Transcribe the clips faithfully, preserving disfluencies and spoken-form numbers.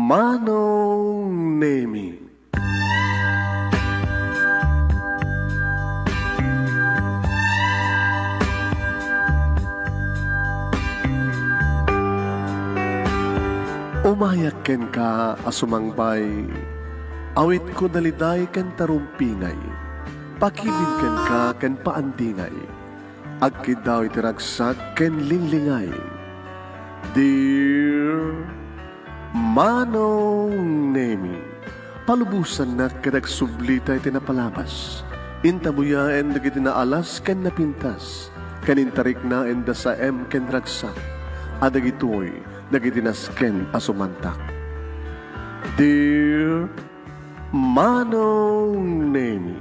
Manong Nemi. Umayak kenka a sumangbay, awitko daliday ken tarumpingay, pakibin kenka ken paandingay, agkiddaw iti ragsak ken linglingay. Dear Manong Nemi, palubosannak ket agsublita iti napalabas. Intabuyaen dagiti naalas ken napintas, ken intariknaen da saem ken ragsak, a dagitoy dagiti nasken a sumantak. Dear Manong Nemi.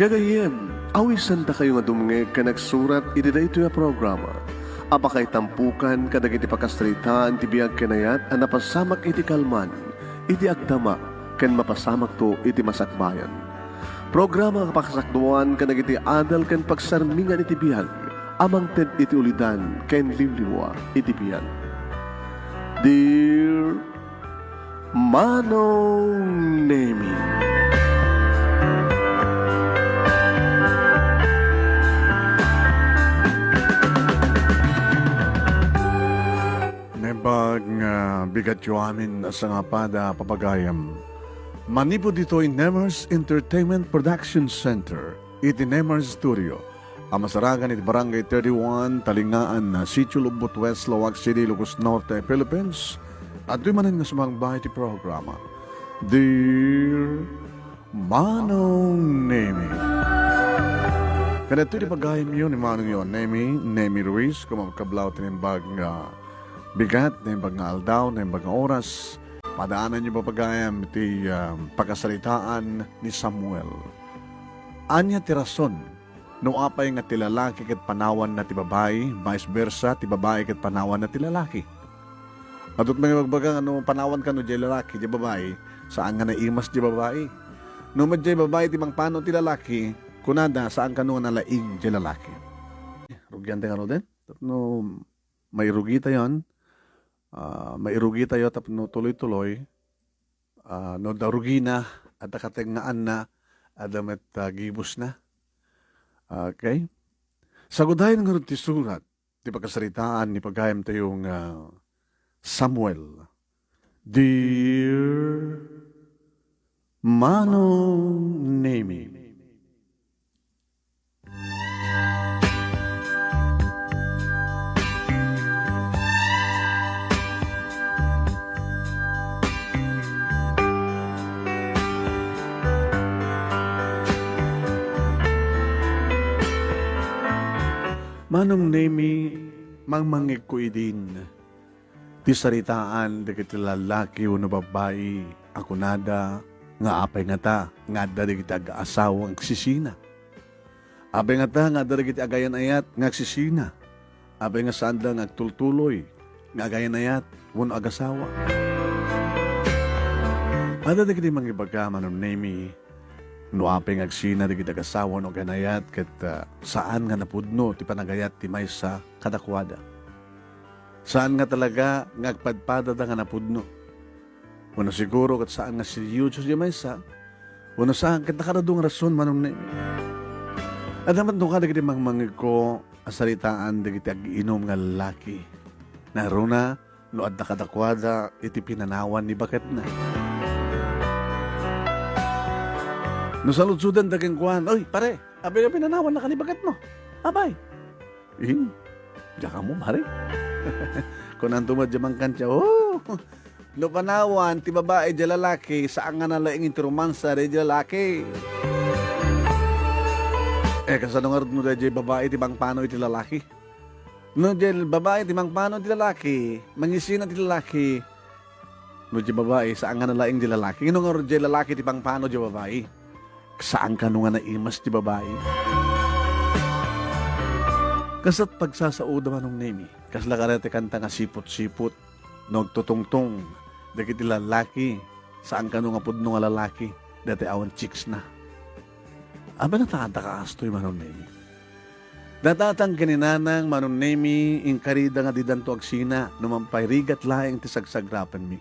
Gagayyem, awisandakayo nga dumngeg ken agsurat iti daytoy a programa a pakaitampokan kadagiti pakasaritaan ti biag ken ayat a napasamak iti kalman, iti agdama, ken mapasamakto iti masakbayan. Programa a pakasakduan kadagiti adal ken pagsarmingan iti biag a mangted iti ulidan ken liwliwa iti biag. Dear Manong Nemi. Naimbag nga bigatyo amin a sangapada, papagayam. Manipud ditoy Nemers Entertainment Production Center, iti Nemers Studio, a masaragan iti Barangay thirty-one, Talingaan, Sitio Lugbot West, Laoag City, Ilocos Norte, Philippines. Adtoy manen nga sumangba iti programa, Dear Manong Nemi. Kadagitoy ti pagayamyo ni Manongyo a Nemi, Nemi Ruiz, kumakablaw ti naimbag nga bigat, naimbag nga aldaw, naimbag nga oras. Padaananyo, papagayam, ti, ah, pakasaritaan ni Samuel. Ania ti rason no apay nga ti lalaki ket panawanna ti babai, vice versa, ti babai ket panawanna ti lalaki? Adtoy mangibagbaga nga no panawan kano diay lalaki, diay babai, saan nga naimas diay babai. No met diay babai ti mangpano ti lalaki, kunada, saan kano nga nalaing diay lalaki. Rugian ti ngaruden? Tapno mairugitayon, ah, mairugitayo tapno tuloy-tuloy, ah, no adda rugina, adda katengngaanna, adda met, ah, gibusna. Okay? Sagudayen ngarud ti surat, ti pakasaritaan ni pagayamtayo nga Samuel. Dear Manong Nemi. Manong Nemi, mangmangngegko idin ti saritaan dagiti lallaki wenno babbai a kunada nga apay ngata nga adda dagiti ag-aasawa nga agsisina. Apay ngata nga adda dagiti agayan-ayat nga agsisina. Apay nga saanda nga agtultuloy nga agayan-ayat wenno agasawa. Adda dagiti mangibaga, Manong Nemi, no apay nga agsina dagiti agasawa wenno agayan-ayat ket, ah, saan nga napudno ti panagayat ti maysa kadakuada. Saan nga talaga nga agpadpadada nga napudno. Wenno siguro ket saan nga seryoso ti maysa. Wenno saan ket nakadadu nga rason, Manong Nemi. Adda met no kadagiti mangmangngegko a saritaan dagiti agiinum nga lallaki. Naruna no adda kadakuada iti pinanawan ni baketna. No saludsodanda kenkuana, "Oy, pare, apay nga pinanawanna kanibaket mo?" "Apay?" "Eh, diak ammo, pare." Kunanto met diay mangkantiaw, "Oh, no panawan ti babai diay lalaki, saan nga nalaing ti romansa diay lalaki." Eh, kasano ngarud no daydiay babai ti mangpano iti lalaki? No diay babai ti mangpano iti lalaki, mangisina ti lalaki, no diay babai, saan nga nalaing diay lalaki. Ngem no ngarud diay lalaki ti pangpano diay babai, saan kano nga naimas diay babai. Kasto't pagsasaoda, Manong Nemi. Kasla kadi ti kanta nga sipot-sipot. No agtutungtong dagiti lalaki, saan kano nga pudno nga lalaki, daytoy awan chicks na. Apay nga ta adda kaastoy, Manong Nemi? Datatan ken ni nanang, Manong Nemi, inkarida nga didanto agsina no mangparigat laeng ti sagsagrapenmi.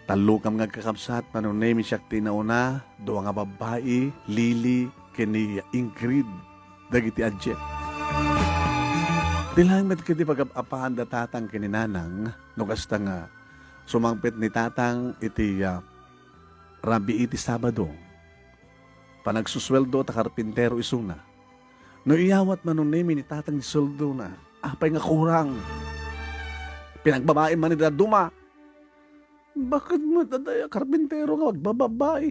Tallokam nga agkakabsat, Manong Nemi, siak ti nauna, dua nga babbai, Lily ken ni Ingrid, dagiti adiak. Di laeng met ketdi pagap-apaanda tatang ken ni nanang, no kasta nga sumangpet ni tatang iti, ah, rabii ti Sabado. Panagsusueldo ta karpintero isuna. No iyawat, Manong Nemi, ni tatang ti sueldona, apay nga kurang? Pinagbabaim man iti dadduma. Baket met, adda karpintero nga agbababai?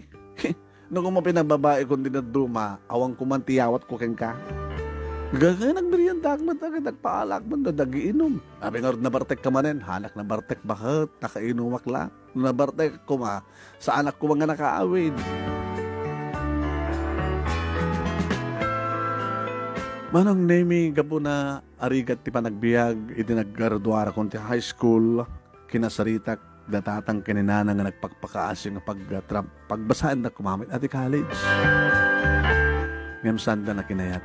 No koma pinagbabaikon ti dadduma, awan koma ti iyawatko kenka. Gaganak, nagmeriendaak met, ket nagpaalak met, adda agiinum. Apay ngarud, nabartekka manen? Hanak nabartek, baket, nakainumak la. No nabartek koma, saanak koma nga nakaawid. Manong Nemi, gapuna arigat ti panagbiag, idi naggraduarakon ti high school, kinasaritak da tatang ken ni nanang nga nagpakpakaasi nga pagtra-, pagbasaendak koma met a ti college. Ngem saanda nakinayat.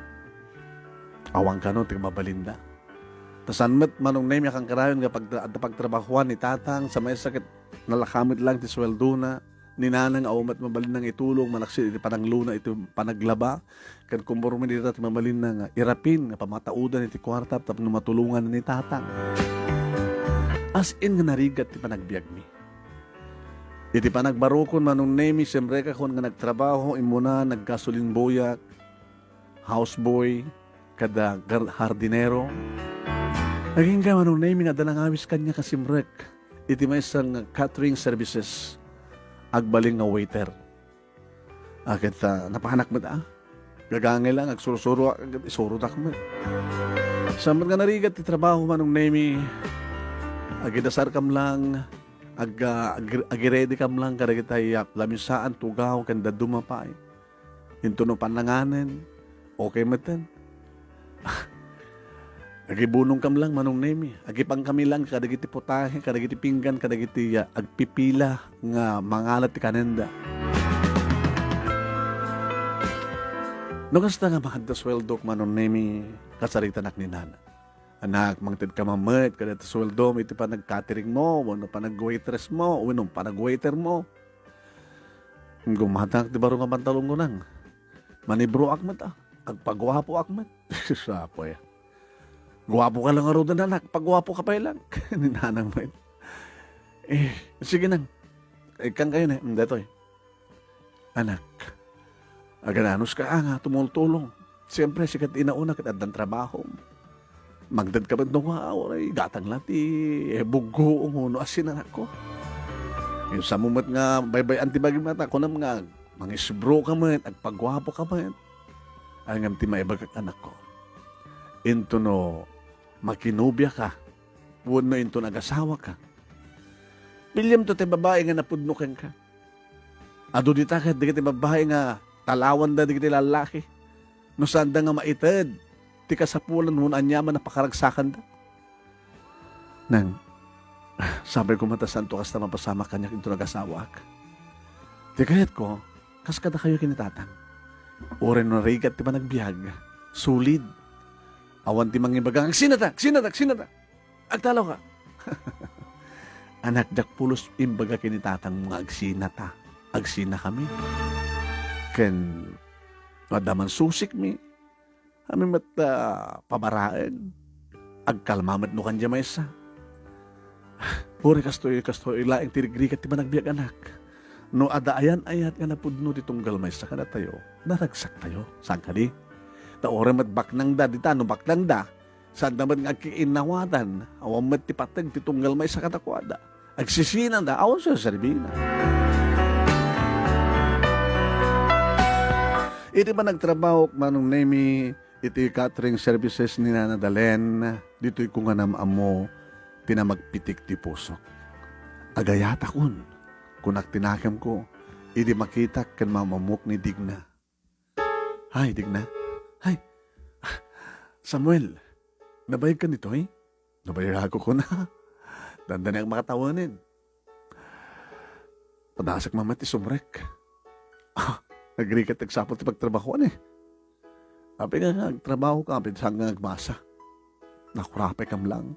Awan kano ti mabalinda. Ta saan met, Manong Nemi, a kankarayon nga pagtra-, adda pagtrabahoan ni tatang, sa maysa ket nalaka met laeng ti sueldona, ni nanang awan met mabalinna nga itulong, manaksit iti panangluna, iti panaglaba, ken komporme dita ti mabalinna nga irapin nga pamataodan iti kuarta tapno matulongan ni tatang. As in nga narigat ti panagbiagmi. Iti panagbarukon, Manong Nemi, simrekakon nga nagtrabaho, immuna naggasolin boyak, houseboy, kada gar-, hardinero. Agingga, Manong Nemi, nga adda nangawis kaniak a simrek iti maysa nga catering services. Agbalin nga waiter. A ket, ah, napanak met, a. Gagangay lang, agsursuro, ket isurodak met. Saan met nga narigat ti trabaho, Manong Nemi, agidasarkam lang, ag-, ah, ag-, agiredikam lang kadagiti, ah, lamisaan, tugaw, ken dadduma pay. Intono pannanganen, okay metten. Agibunongkam lang, Manong Nemi. Agipangkami lang kadagiti putahe, kadagiti pinggan, kadagiti, ah, agpipila nga mangala ti kanenda. No kasta nga maadda sueldok, Manong Nemi, kasaritanak ni nana. Anak, mangtedka man met kadagiti sueldom iti panagcateringmo, wenno panagwaitressmo, wenno panagwaitermo. Gumatak ti baro nga pantalonko nang. Manibroak met, a. Agpaguapoak met. Sus, apo, ya. Guapo ka lang ngaruden, anak. Paguapo ka pay lang. Ni nanang met. Eh, sige nang. Ikkan kayo ni. Mm, detoy. Anak, agananos ka nga tumultulong. Siempre, sika ti nauna ket addan trabahom. Magded ka met no nga, uray gatang la ti, eh, buggoong no asin, anakko. Ngem sa mo met nga baybay-an ti bagim, ta kunam nga mangisbro ka met, agpaguapo ka met. Ay, ngem ti maibagak, anakko, intono makinobia ka, wenno intono agasawa ka, piliem to ti babai nga napudno kenka. Adu dita ket dagiti babbai nga talawanda dagiti lallaki no saanda nga maited ti kasapulan wenno aniaman a pakaragsakanda. Nang, sapay koma ta saanto kasta mapasamak kaniak inton agasawaak. Ti kayatko, kas kadakayo ken ni Tatang. Uray no narigat ti panagbiag, sulid. Awan ti mangibaga, "Agsinata! Agsinata! Agsinata!" Agtalaw ka. Anak, diak pulos imbaga ken ni tatangmo nga agsina ta. Agsina kami. Ken no adda man susikmi, kami met, ah, pabaraen. Agkalma met no kanya maysa. Uray kastoy, kastoy laeng ti rigrigat ti panagbiag, anak. No adda ayan-ayat nga napudno ti tunggal maysa kadatayo, naragsaktayo. Saan kadi? Ta uray met baknangda dita, no baknangda, saanda met nga agkiinnawatan, awan met ti pateg ti tunggal maysa kadakuada. Agsisinada, awan serserbina. Iti panagtrabahok, Manong Nemi, iti catering services ni Nana Dalen, ditoy ko nga nam-ammo ti namagpitik ti pusok. Agayatakon, kunak ti nakemko, idi makitak ken mam-ammok ni Digna. Hay, Digna. Hay. Ah, Samuel, nabayagkan ditoy? Nabayagko kuna. Dandaniak makatawanen. Padasek man met ti sumrek. Ah, nagrigat ti agsapul ti pagtrabahoan, eh. Apay nga, nga agtrabaho ka, apay saan nga agmasa? Nakurapay kam lang.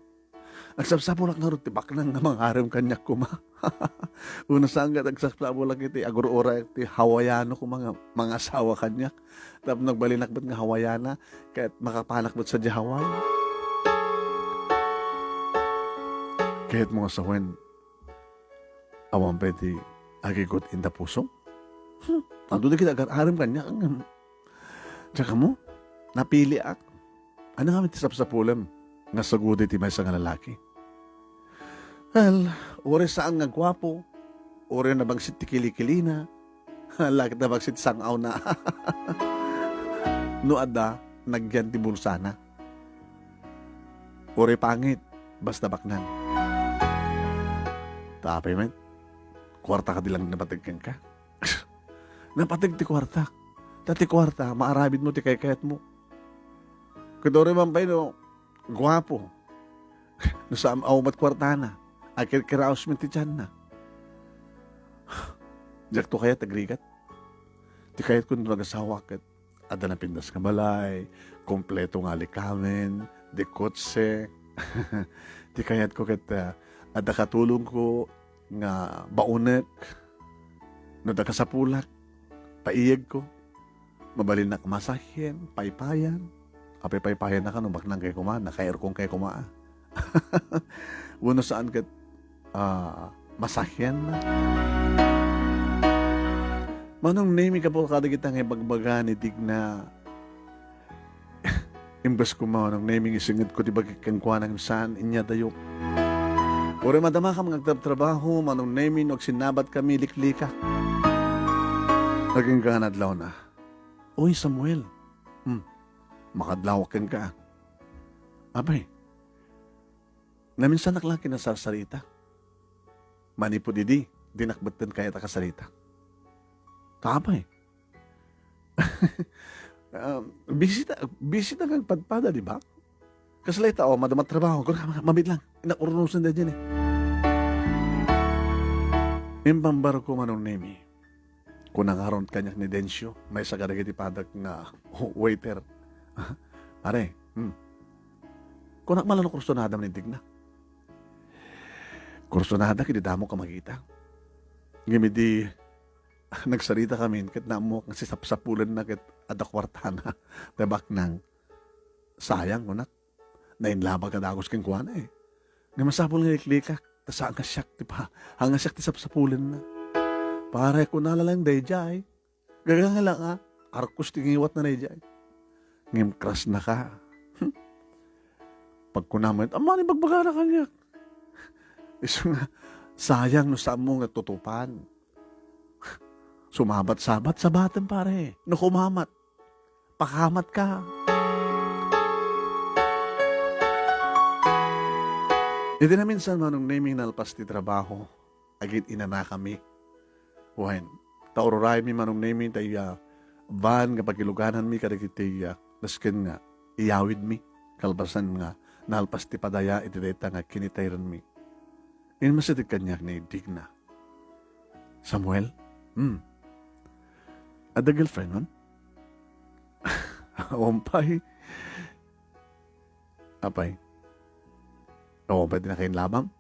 Agsapsapulak ngarud ti baknang nga mangarem kaniak koma. Wenno saan ket agsapsapulak iti agur-uray ti Hawaiano koma nga mangasawa kaniak. Tapno agbalinak met nga Hawaiana, ket makapanak met sadiay Hawaii. Kayatmo nga sawen, awan pay ti agigut ita pusom? Hmm, adu dagiti agar-arem kaniak. Diak ammo, napiliak. Ania ngamin ti sapsapulem nga sagudo iti maysa nga lalaki? Well, uray saan nga guapo, uray nabangsit ti kilikilina, la ket nabangsit ti sang-awna. No adda, nagyan ti bulsana. Uray pangit, basta baknang. Ta apay met, kuarta kadi lang napateg kenka? Napateg ti kuarta. Ta ti kuarta, maarabidmo ti kaykayatmo. Ket uray man pay no, guapo. No saan a umat kuartana, agkirkiraos met ti tianna. Diakto kayat agrigat. Ti kayatko no agasawak ket adda napintas nga balay, kompleto nga alikamen, di kotse. Ti kayatko ket, ah, adda katulongko nga baonek, no adda kasapulak, paiyegko. Mabalinnak masahien, paypayan. Apay paypayan a kano, baknang kay koma, nakairkong kay koma, ah. Wenno saan ket, ah, masahien na. Manong Nemi, gapu kadagita nga ibagbaga ni Digna, imbes koma, Manong Nemi, nga isingedko ti bagik kenkuana ngem saan, inya dayok. Uray madamakam nga agtrabtrabaho, Manong Nemi, no agsinnabatkami, liklikak. Agingga nga adlawna. Uy, Samuel. Hmm. Makadlawak kenka. Apay, naminsanak la kinasarsarita. Manipud idi, dinak betten kayat a kasarita. Ta apay? Ah, bisita, bisita nga agpadpada, di ba? Kasla ita, o, madama trabaho. Gura, ma-, mabit lang. Inak urnusen da dyan, eh. Impambarko, Manong Nemi. Kuna ngarud kaniak ni Dencio, maysa kadagiti padak nga waiter. Are, hmm. Kunak man la no kursunada man ni Digna. Kursunada ket di damo ka makita. Ngem idi nagsaritakami ket naammoak nga sisapsapulenna ket adda kuartana. Ta baknang, sayang, kunak. Nainlabak a dagus kenkuana, eh. Nga masapul nga liklikak, ta saan nga siak ti pa-, saan nga siak ti sapsapulenna. Pare, kunana laeng daydiay. Gagangela nga, arkos ti ngiwatna daydiay. Ngem krasnaka. Pagkunam met, ammon ibagbagana kaniak. Isu nga, sayang no saanmo nga tutupan. Sumabat-sabat, sabatem, pare. No kumamat, pakamat ka. Iti naminsan, Manong Nemi, nalpas ti trabaho, agin-inanakami. Wen, ta ururaymi, Manong Nemi, tay, ah, van nga pagilugananmi kadagiti, ah, nasken nga iyawidmi, kalpasan nga nalpas ti padaya iti dayta nga kinitayrenmi. Inmasitek kaniak ni Digna. Samuel? Hmm. Adda girlfriend man? Awan pay. Apay? Awan pay ti nakainlabam?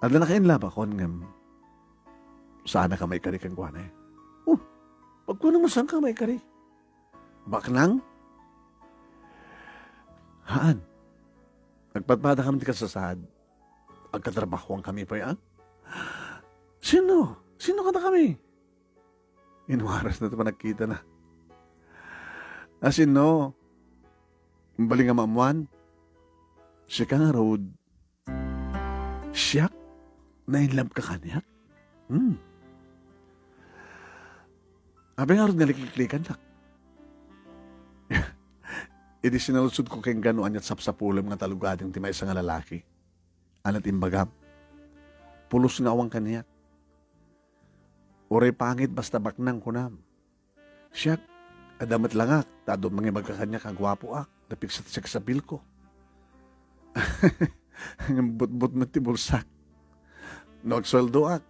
Adda nakainlabakon ngem saanak a maikari kenkuana, eh. Oh, pagkuana mo, saan ka maikari? Baknang? Haan. Nagpadpadakami ti kasasaad. Agkatrabahoan kami pay, ah? Sino? Sino kadakami? Inwarasna ti panagkitana. A, sino? Bali nga maammuan? Sika ngarud. Siak? Nainlove ka kaniak? Hmm. Apay ngarud nga likliklikannak? Idi sinaludsodko kenka no ania't sapsapulem nga talugaden ti maysa nga lalaki. Ania't imbagam? Pulos nga awan kaniak. Uray pangit basta baknang, kunam. Siak, adda met langak, ta adu mangibaga kaniak a guapoak, napigsa ti sex appeal-ko. Ngem butbut met ti bulsak. No agsueldoak,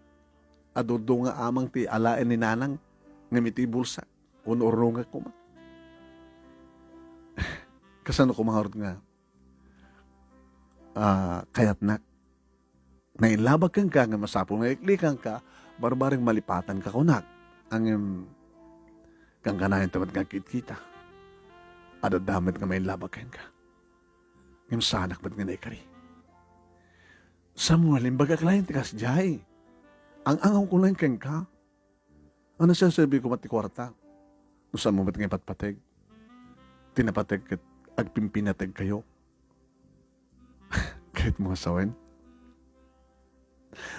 adu-adu nga amang ti alaen ni nanang, ngem iti bulsak, unurnongek koma. Kasano koma ngarud nga ah, kayatnak. Nailabak kenka nga masapul nga iklikanka, barbareng malipatanka kunak. Ngem, kankanayon ta met nga agkitkita. Adda met nga mailabak kenka. Ngem saanak met nga naikari. Samuel, imbagak laeng ti kasdiay. Ang-angawko laeng kenka. Ano siya sabi ko met ti kuarta? No saan mo met nga ipatpateg? Ti napateg ket agpimpinategkayo. Kayat mo nga sawen?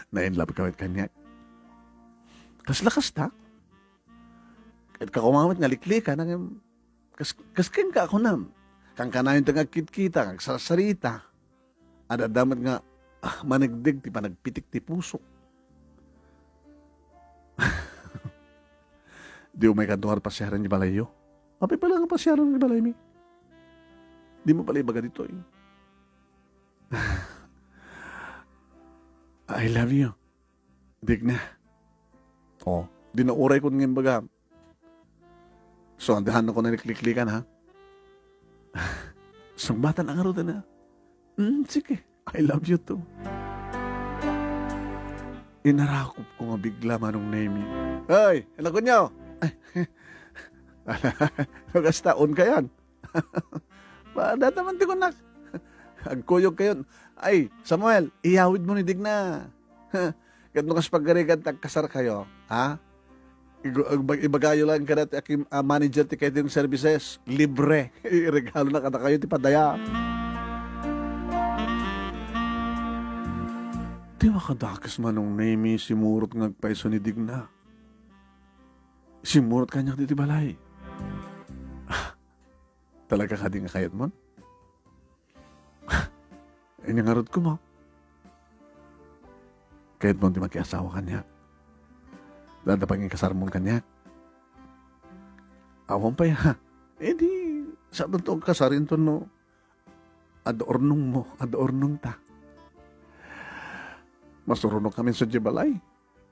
Na-in love ka met kaniak. Kasla kasta? Ket kakumangam met nga liklikan, ngem kas-, kas kenka kunam. Kankanayon ta nga agkitkita, nga agsarsarita. Adda met nga, ah, manegdeg ti panagpitik ti pusok. Di umayka duar pasiaren ti balayyo. Apay pala nga pasiaren ti balaymi? Di mo pala ibaga ditoy. I love you. Digna. Oh, di na uray ko nga imbaga. So, andahan ko na likliklikan, ha? Sungbatan ang arutan na. Mm, sige. I love you too. Inarakop ko nga bigla, Manong Nemi. Ay, anak ko niyo. Ay, kasta, on ka yan. Ba, data man ti kunak. Agkuyog kayon. Ay, Samuel, iyawid mo ni Digna. Ket no kas pagarigan ti agkasar kayo, ha? Igu-, ibag-, ibagayo lang kada ti aki-, ah, manager ti catering services. Libre. Iregalo na kada kayo ti padaya. Ti makadakes Manong Nemi, simurot nga agpayso ni Digna. Simurot kaniak ditoy balay. Ah, talaga kadi nga kayatmon? Inyang ngarud koma. Kayatmon ti makiasawa kaniak? Dada pangikasarmon kaniak? Awan pay, ha? Eh, di, saan to agkasar inton no adda urnongmo, adda urnongta. Masurunok kami sa balay.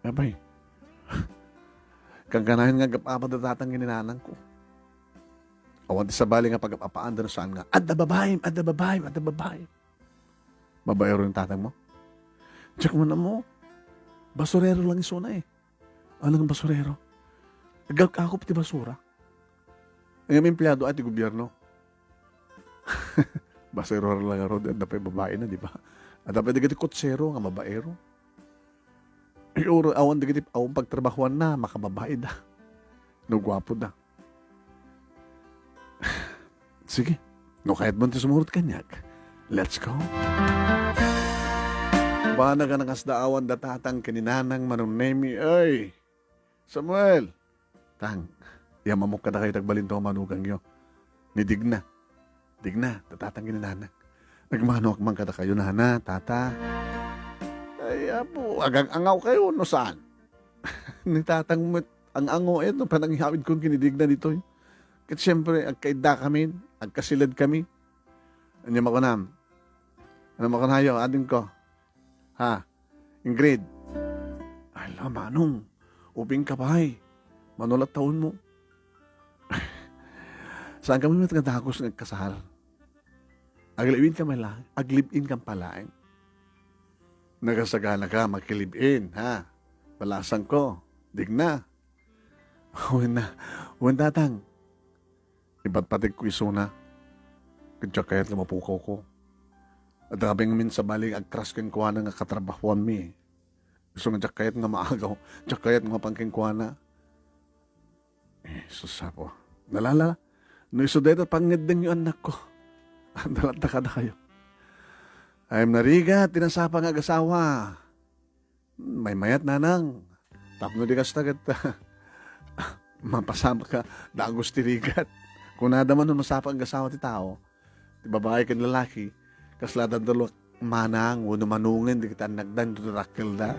Apay, kankanayon nga agap-apa da tatang ken ni nanangko. Awan ti sabali nga pagap-apaanda no saan nga, "Adda babaim, adda babaim, adda babaim." Babaero ni tatangmo? Diak man ammo. Basurero lang isuna eh. Anong basurero? Agak-akop ti basura. Ngem empleado ay ti gobyerno. Basurero lang ngarud, adda pay babaina, di ba? Adda pay dagiti kutsero nga babaero. Iuro, awan dagiti awan pagtrabahuanna, makababaida. No guapoda. Sige, no kayatmon ti sumurot kaniak, let's go. Bana ka nakasdaawan da tatang ken ni nanang Manong Nemi, ay. Samuel, Tang, yamamok kadakayo ti agbalinto a manugangyo. Ni Digna. Digna, ta tatang ken ni nanang. Nagmanoak man kadakayo, nana, tata. Ay, apo, agang-angaw kayo, no saan? Ni tatang met, ang-ango, eh, no, panangyawid kon ken ni Digna ditoy. Ket siyempre, agkaidda kami, agkasiled kami. Anya makunam? Ano makunayo, adingko? Ha? Ingrid. Ala, Manong. Ubing ka pay. Mano la taonmo? Saan kami met nga dagus nga agkasar? Aglibin ka man laeng. Aglibin ka pay laeng. Nagasagana ka, makilibin, ha? Balasang ko. Digna. Wen na. Wen, tatang. Ipatpategko isuna. Ket diak kayat nga mapukawko. Adda kami ngamin sabali nga agkras kenkuana nga katrabahuanmi. Isu nga diak kayat nga maagaw, diak kayat nga mapan kenkuana. Eh, sus, apo. Nalala, no isu dayta pangngeddengyo, annakko. Adda latta kadakayo. Ay, narigat ti nasapa nga agasawa. Maymayat, nanang. Tapno di kasta ket mapasamak a dagus ti rigat. Kunada man no nasapa nga agasawa ti tao, ti babai ken lalaki, kasla dandalo, manang wenno manongen dagiti annakda inton dakkelda.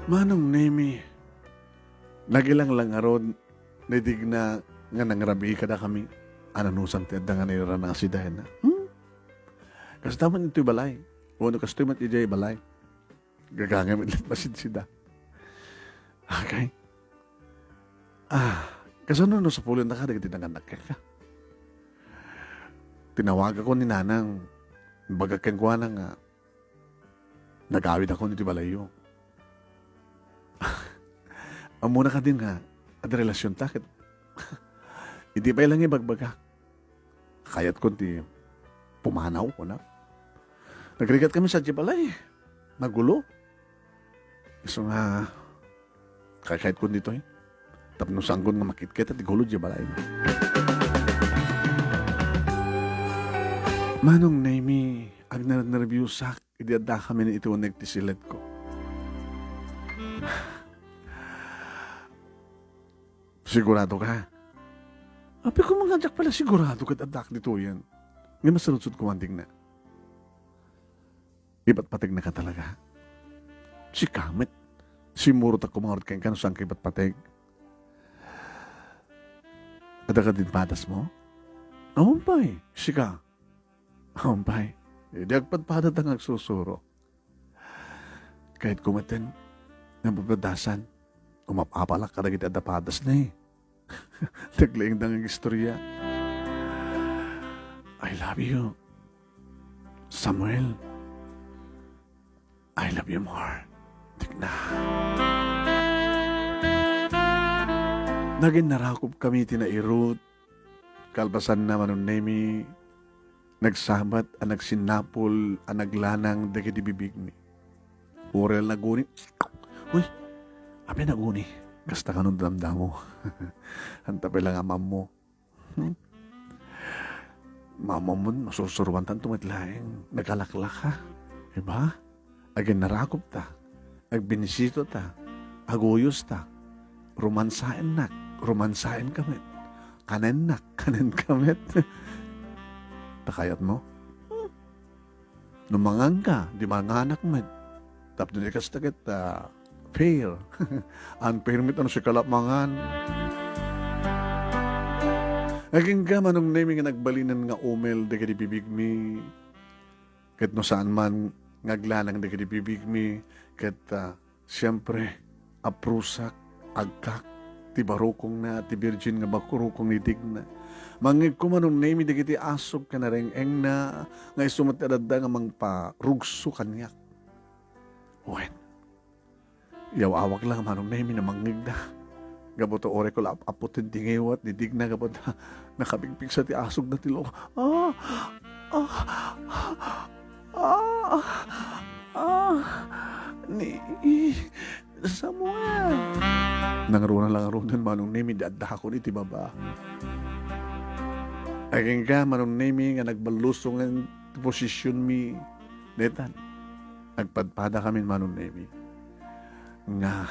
Manong Nemi, nagilang lang ngarud ni Digna nga nangrabii kadakami. Ananusan ti adda nga nairana nga sidaenna. Hmm? Kasta met ditoy balay. Wenno kastoy met idiay balay. Gagangay met laeng masidsida. Okay. Ah, kasano no sapulennaka dagiti nangan-, kenka? Tinawagakon ni Nanang, imbagak kenkuana nga nagawidakon iti balayyo. Ammona kadin nga adda relasionta ket idi pay laeng ibagbagak, kayatkon ti pumanaw, kuna. Nagrigat kami sadiay balay. Nagulo. Isu nga, kaykayatkon ditoy. Tapno saankon nga makitket ti gulo diay balay. Manong Nemi, agnernerbiusak idi addakami iti uneg ti siletko. Sigurado ka? Apay, koma nga diak pay la sigurado ket addak ditoyen. Ngem masaludsod koma, Digna. Ipatpategnaka talaga? Sika met. Simmurot a kumangarot kenka no saanka ipatpateg. Adda kadin padasmo? Awan pay. Sika? Awan pay. Idi agpadpadata nga agsursuro. Kayatko metten nga mapadasan. Umap-apalak kadagiti adda padasna, eh. Naglaingda nga agistorya. "I love you, Samuel. I love you more, Digna." Nagin narakop kami ti nairut. Kalpasanna, Manong Nemi, nagsabat a nagsinnapol a naglanang dagiti bibigmi. Uray la naguni. Uy, apay naguni? Kasta kano damdamo. Anta pay la nga ammo. Hmm? Mamamon, masursuruantanto met laeng. Nagkalaklaka. Diba? Aginnarakopta. Agbinisitota. Aguyosta. Romansaennak. Romansaenka met. Kanennak. Kanenka met. Ta kayatmo? Hmm. No manganka, di manganak met. Tapno di kasta ket, ah, fair. Unfair met no sika la mangan. Agingga, Manong Nemi, nga nagbalinen nga umel dagiti bibigmi. Ket no saan man nga aglanang dagiti bibigmi, ket, ah, siempre, aprusak, agkak, ti barukongna, ti birgin nga barukong ni Digna. Mangngegko, Manong Nemi, dagiti asog ken nareng-engna, nga isu met ti adda nga mangparugso kaniak. Wen, yaw-awak la, Manong Nemi, no mangngegda. Gapu ta uray ko la ap-aputten ti ngiwat ni Digna gapu ta nakapigpigsa ti asogna ti lua. Ah! Ah! Ah! Ah! Ni Samuel! Nangruna la ngaruden, Manong Nemi, ti addakon iti baba. Agingga, Manong Nemi, nga nagballusongen ti posisionmi. Detan, agpadpadakamin, Manong Nemi, nga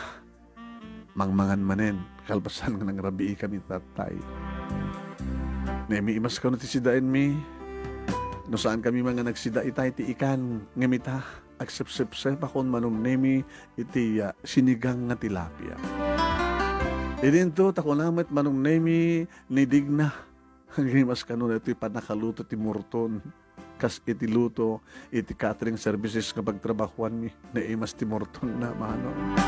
mangmangan manen, kalpasan nga nangrabiikami ti tatay. Nemi, imas kano ti sidaenmi. No saankami man nga nagsida itay ti ikan, ngem ita, agsepsepsepakon, Manong Nemi, iti, ah, sinigang nga tilapia. Idinto, ta kuna met, Manong Nemi, ni Digna, agimas kano daytoy pannakaluto ti murton. Kas iti luto, iti catering services nga pagtrabahuanmi, naimas ti murtonna, Manong.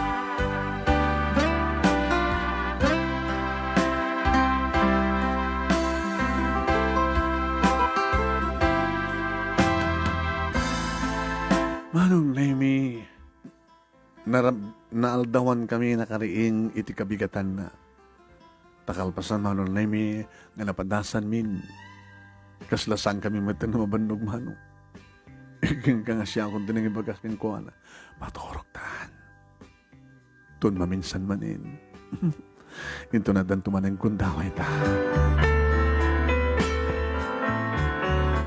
Manong Nemi, narab-, naaldawankami nakariing iti kabigatanna. Ta kalpasan, Manong Nemi, nga napadasanmin, kasla saankami metten nga mabannog, Manong. Agingga nga siakon ti nangibaga kenkuana, "Maturogtan. Ton maminsan manen, inton addanto manen gundawayta."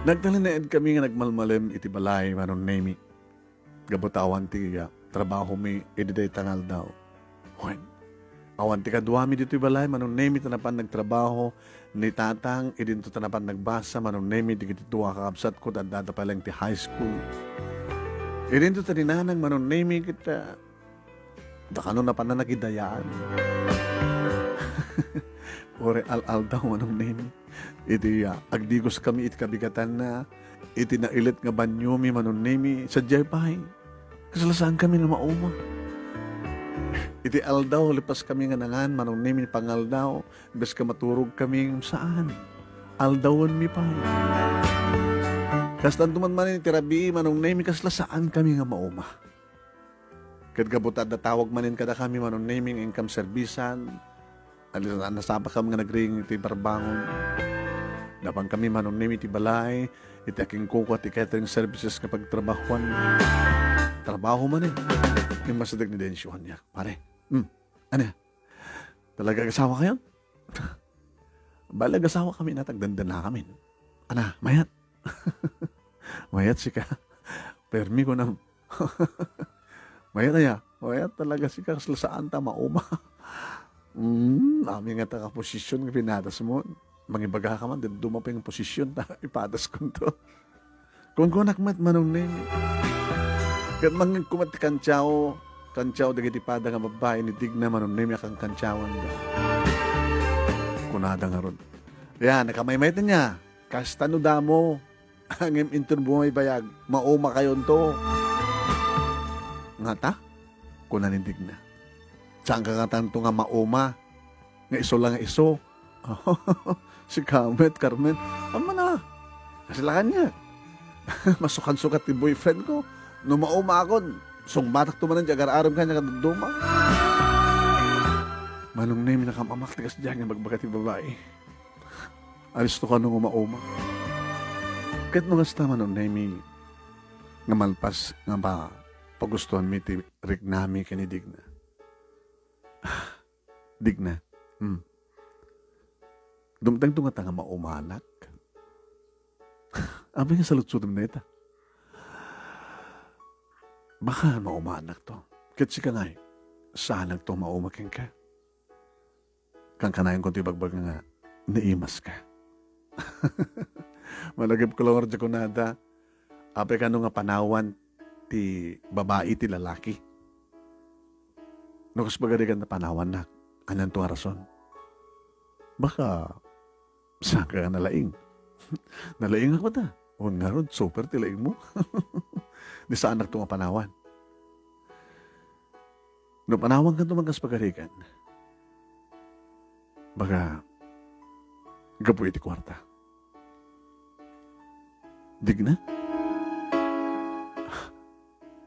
Nagtalinaedkami nga nagmalmalem iti balay, Manong Nemi. Gapu ta awan ti, ah, trabahomi idi dayta nga aldaw. Wen, awan ti kaduami ditoy balay, Manong Nemi, ta napan nagtrabaho ni Tatang, idinto ta napan nagbasa, Manong Nemi, dagiti dua a kakabsatko, ta addada pay laeng ti high school. Idinto ta ni Nanang, Manong Nemi, ket, ah, dakano napan a nagidayaan. Uray al-aldaw, Manong Nemi. Iti, ah, agdigoskami iti kabigatanna, iti nailet nga baniomi, Manong Nemi, sadiay pay. Kasla saankami nga mauma. Iti aldaw, lepaskami nga nangan, Manong Nemi, pangaldaw, imbes nga maturogkami, saan. Aldawenmi pay. Kastanto man manen iti rabii, Manong Nemi, kasla saankami nga mauma. Ket gapu ta adda tawag manen kadakami, Manong Nemi, nga inkam serbisan, nasapakam nga nagring iti barbangon. Napangkami, Manong Nemi, iti balay, iti akinkukua ti catering services nga pagtrabahuan. Trabaho manen. Immasideg ni Dencio kaniak, "Pare, hmm, ania? Talaga agasawakayon?" "Bale, agasawakami, natagdandanakamin." "Ana, mayat?" "Mayat sika?" "Permi," kunam. "Mayat aya?" "Mayat talaga sika, kasla saanta mauma." "Hmm, amin nga ta nga posisyon nga pinadasmo. Mangibagaka man, dadduma pay nga posisyon ta ipadaskonto." Kunkunak met, Manong Nemi. Ket mangngegko met ti kantiao, kantiao dagiti pada nga babbai ni Digna, Manong Nemi, a kankantiaonda. Kunada ngarud, "Ya, nakamaymay ta nia. Kasta no damo, ngem inton bumaybayag, maumakayonto." "Ngata?" kuna ni Digna. "Saanka ngatanto nga mauma, nga isu la nga isu?" "Sika met, Carmen. Ammona. Kasla kaniak. Masukansukat ti boyfriend ko. No maumakon, sungbatakto manen ti agar-arom kaniak a dadduma." Manong Nemi, nakam-amak ti kasdiay nga ibagbaga ti babai. Alisto kano nga mauma. Ket no kasta, Manong Nemi, nga malpas nga ma-, pagustuanmi ti riknami ken ni Digna. Digna. Hmm. Dumtengto ngata nga maumanak? Apay nga saludsotem dayta? Baka maumannakto. Ket sika ngay, saannakto mauma kenka. Kankanayonko ti ibagbaga nga naimaska. Malagipko la ngarud a kunada, apay kano nga panawan ti babai ti lalaki? No kas pagarigan ta panawannak, anianto nga rason? Baka saanka nga nalaing. Nalaingak met a. Wen ngarud, super ti laingmo. Di saannakto nga panawan. No panawankanto man kas pagarigan, baka gapu iti kuarta. Digna?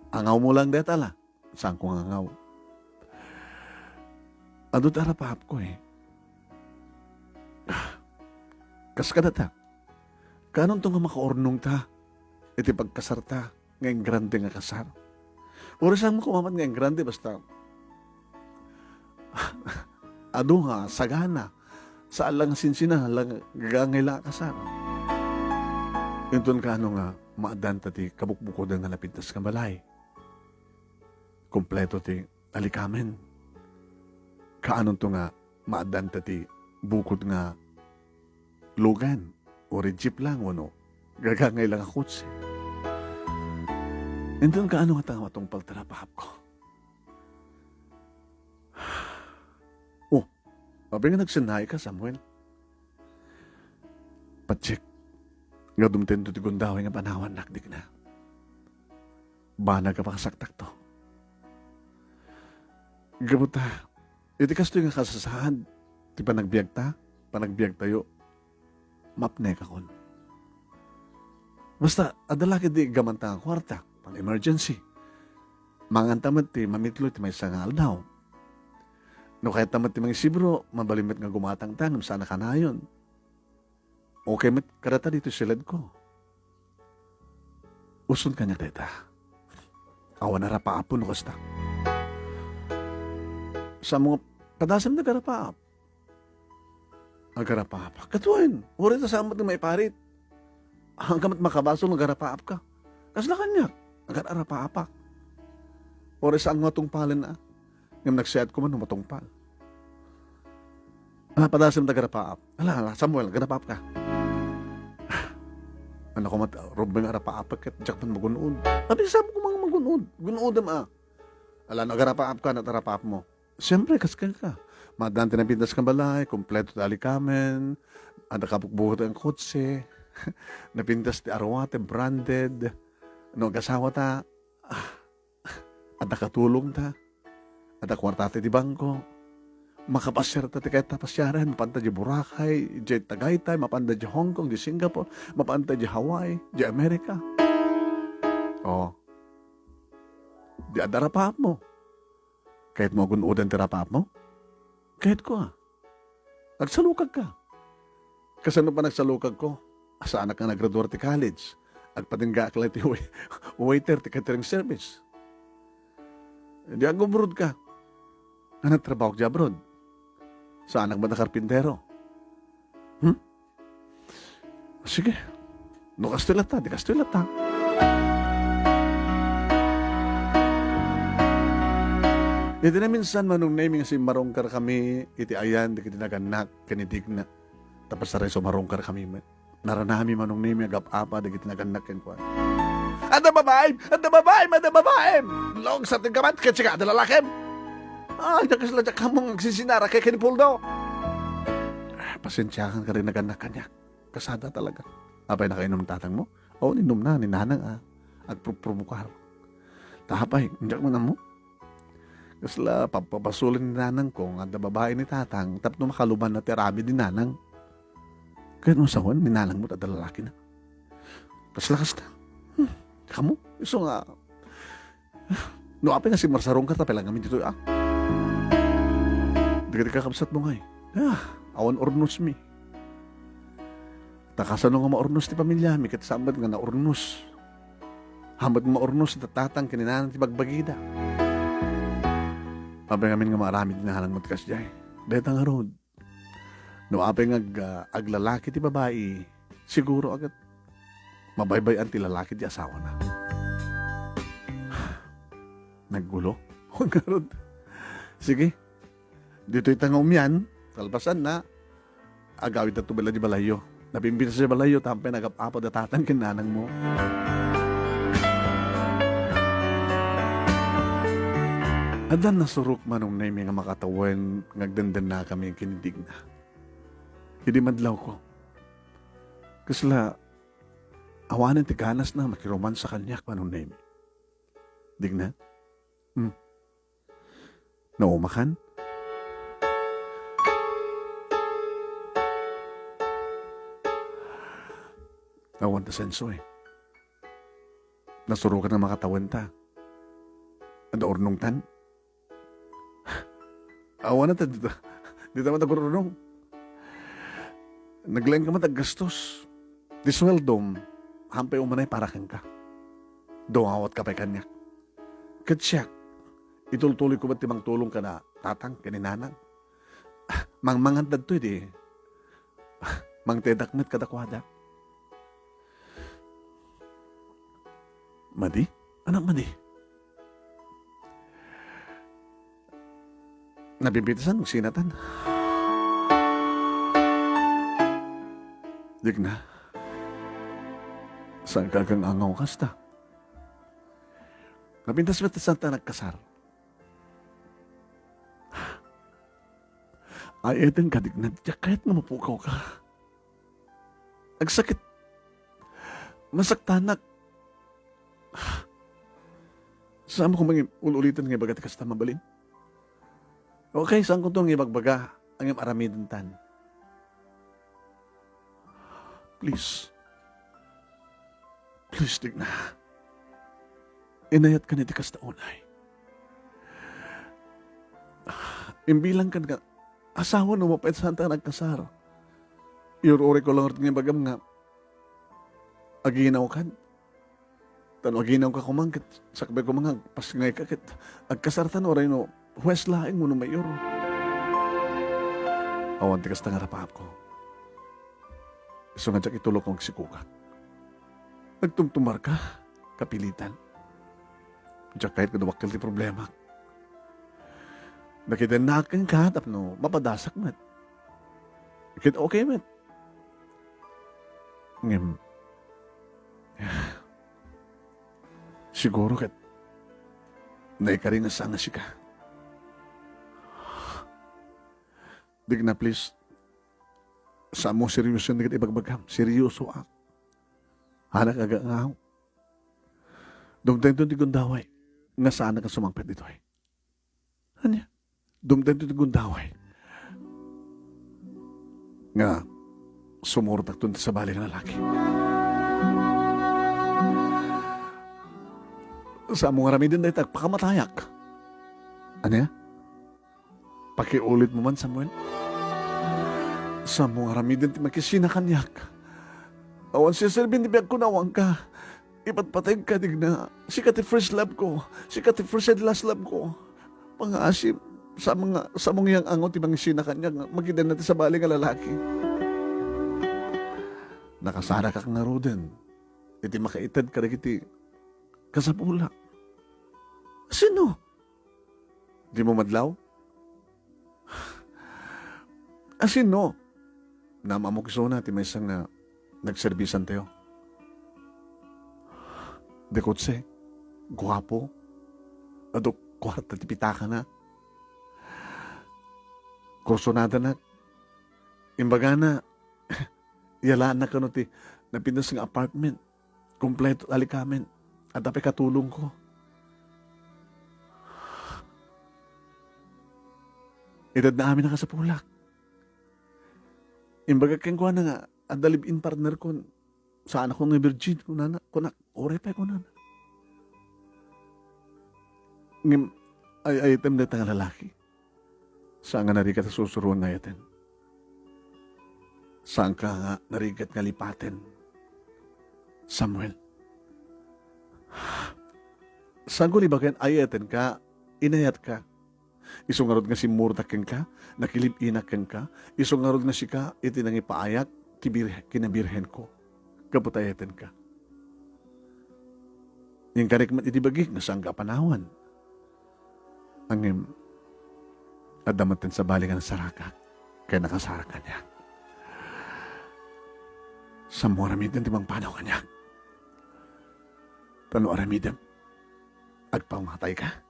Angawmo lang dayta la. Saanko nga angaw. Adu ti arapaapko, eh. Kas kadata, kaanonto nga makaurnongta iti pagkasarta nga engrande nga kasar? Uray saanmo koma met nga engrande, basta adu nga sagana, saan la nga sinsina, la nga gagangay la a kasar. Inton kaano nga maaddanta ti kabukbukodan nga napintas nga balay? Kompleto ti alikamen. Kaanonto nga maaddanta ti bukod nga lugan, uray jeep lang, wenno gagangay lang a kotse? Inton kaano ngata nga matungpal ti arapaapko? Oh, apay nga nagsennaika, Samuel? Patiek nga dumtengto ti gundaway nga panawannak, Digna. Banag a pakasaktakto. Gapu ta, iti kastoy nga kasasaad ti panagbiagta, panagbiagtayo, mapnekakon. Basta, adda la ketdi iggamanta nga kuarta, pang-emergency. Manganta met ti mamitlo iti maysa nga aldaw. No kayat ta met ti mangisibro, mabalin met nga gumatangta ngem saan a kanayon. Okay met kadata ditoy siledko. Uson kaniak dayta. Awan arapaap no kasta. Saanmo nga padasem ti agarapaap? Agarapaap. Ket wen, uray ta saan met nga maiparit. Haanka met makabasol nga agarapaapka. Kasla kaniak, agar-arapaapak. Uray saan nga tungpalen a. Ngem nagsiatko man no matungpal. Ala, padasem ta agarapaap. Ala, ala, Samuel, agarapaapka. Ania koma, Ruben, nga arapaapak ket diak man magun-od. Apay, saanmo koma nga magun-od? Gun-odem a. Ala, no agarapaapka, ania ti arapaapmo? Siempre, kas kenka. Maaddaan ti napintas nga balay, kompleto ti alikamen, adda kabukbukoten nga kotse, napintas ti aruate, branded. No agasawata, ah, adda katulongta, adda kuartata iti bangko, makapasiarta ti kayat a pasiaren, mapanta di Boracay, di Tagaytay, mapanta di Hong Kong, di Singapore, mapanta di Hawaii, di Amerika. Oh. Di adda rapaapmo. Kayatmo a gun-odan ti rapaapmo? Kayatko a. Agsalukagka. Kasano pa nagsalukagko? Saanak nga naggraduar ti college. Agpatinggaak la iti wai-, waiter ti catering service. Di agumrod ka. Nga nagtrabaho ka abroad. Saanak met a karpintero. Hmm? Sige. No kastoy latta, di kastoy latta. Iti naminsan, Manong Nemy, nga simmarungkar kami iti ayan dagiti nagannak ken ni Digna. Tapos saray sumarungkar kami met. Naranami, Manong Nemy, agap-apa dagiti nagannak kenkuana. Adda babaem! Adda babaem! Adda babaem! Log sa tinggamat, ket sika, adda lalakem! Ah, diak kasla diak ammo nga agsisinara ken ni Puldo. Ah, pasensiakan kadi nagannak kaniak. Kasada talaga. Apay, nakainom ni tatangmo? Awan, inumna ni nanang a agpruprumukar. Ta apay, diak man ammo. Kasla pabpabasolen ni nanangko nga adda babae ni tatang tapno makalubanna ti aramid ni nanang. Ket no sawen ni nanangmo ta adda lalakina. Kasla kasta. Hmm, kamo, isu nga No apay nga simmarsarungka, ta pay la ngamin ditoy, a? Dagiti kakabsatmo ngay, ah, awan urnosmi. Ta kasano nga maurnos ti pamiliami ket saan met nga naurnos? Saan met nga maurnos ti tatang ken ni nanang ti bagbagida? Apay ngamin nga maaramid ni nanangmo ti kasdiay? Dayta ngarud. No apay nga ag-, aglalaki ti babai, siguro agat mabaybay-an ti lalaki ti asawana. Naggulo? Ngarud. Sige. Ditoy ta nga umian, kalpasanna, agawidtato bala di balayyo. Napimpitas di balayyo, tapno nagap-apa da tatang ken nanangmo. Adda nasurok, Manong Nemy, nga makatawen nga agdendennakami ken ni Digna. Idi madlawko, kasla awanen ti ganasna makiromansa kaniak, Manong Nemy. Digna? Hmm. Naumakan? Awan ta senso, eh. Nasurokan nga makatawenta. Adda urnongtan? Awan ta dita, dita met agurnong. Naglaing ka met aggastos. Ti sueldom, hampay umanay para kenka. Dungawatka pay kaniak. Ket siak, itultuloyko met ti mangtulong kada tatang ken ni nanang. Mangmangan dagitoy di mangtedak met kadakuada. Madi? Anak, madi? Nabimbitasan mo sinatan. Digna. Saan ka agang-angaw kasta? Napintas met ti saan ta nagkasar. Ay, eten ka, Digna, diak kayat nga mapukaw ka. Agsakit. Masaktanak. Saan mo koma nga ul-ulitan nga ibaga ti kasta mabalin? Okay, saan ko to nga ibagbaga ang iyong aramidentan? Please. Please, Digna. Inayat ka ni ti kasta unay. Imbilang kan nga asawa no mapait saan ta nagkasar. Iyur-uray ko lang nga ibagam nga aginaw kan. Tano aginaw ka kuman ket sakbay kuman nga agpasngay ka ket agkasar tan uray no huwes laeng wenno mayor. Awan ti kasta nga rapaapko. Isu nga diak itulok nga agsikogak. Nagtumtumar ka, kapilitan. Diak kayat nga dumakkel ti problemak. Nakidennaken ka tapno mapadasak met. Ket okay met. Ngem, siguro ket naikari nga saan nga sika. Digna, please. Saanmo serioso dagiti ibagbagam. Seriosoak. Anak, aga nga. Dumtengto ti gundaway nga saanak a sumangpet ditoy. Ania? Dumtengto ti gundaway nga sumurottakton ti sabali nga lalaki. Saanmo nga aramiden dayta agpakamatayak. Ania? Pakiulitmo man, Samuel. Saanmo nga aramiden ti makisina kaniak. Awan siserbien ti biagko no awanka. Ipatpateg ka, Digna. Sika ti first love ko. Sika ti first and last love ko. Pangasim, sa mga, sa mong yang ango ti mangisina kaniak, magidenna ti sabali nga lalaki. Nakasarakak ngaruden iti makaited kadagiti kasapulak. Sino? Dimo madlaw? Asino? Naam-ammok isuna ti maysa nga nagserbisantayo. Dekutse, guapo, adu kuarta ti pitakana. Kursonadanak. Imbagana, iyalaannak kano ti napintas nga apartment. Kompleto ti alikamen. Adda pay katulongko. Itedna amin a kasapulak. Imbagak kenkuana nga adda live-in partner ko. Saan ako nga virgin, kunana. Kunak, uray pay, kunana. Ngem, ay-ayatem dayta nga lalaki. Saan nga narigat a sursuroen nga ayaten. Saanka nga narigat nga lipaten, Samuel. Saanko libaken, ayatenka, inayatka. Isu ngarud nga simmurtak kenka, nakilibinak kenka, isu ngarud nga sika iti nangipaayak ti bir-, kinabirhenko, gapu ta ayatenka. Inkarik met iti bagik nga saanka a panawan. Ngem, adda met ti sabali nga nasarakak, ken nakasarak kaniak. Saanmo aramiden ti mangpanaw kaniak. Ta no aramidem, agpamatayka.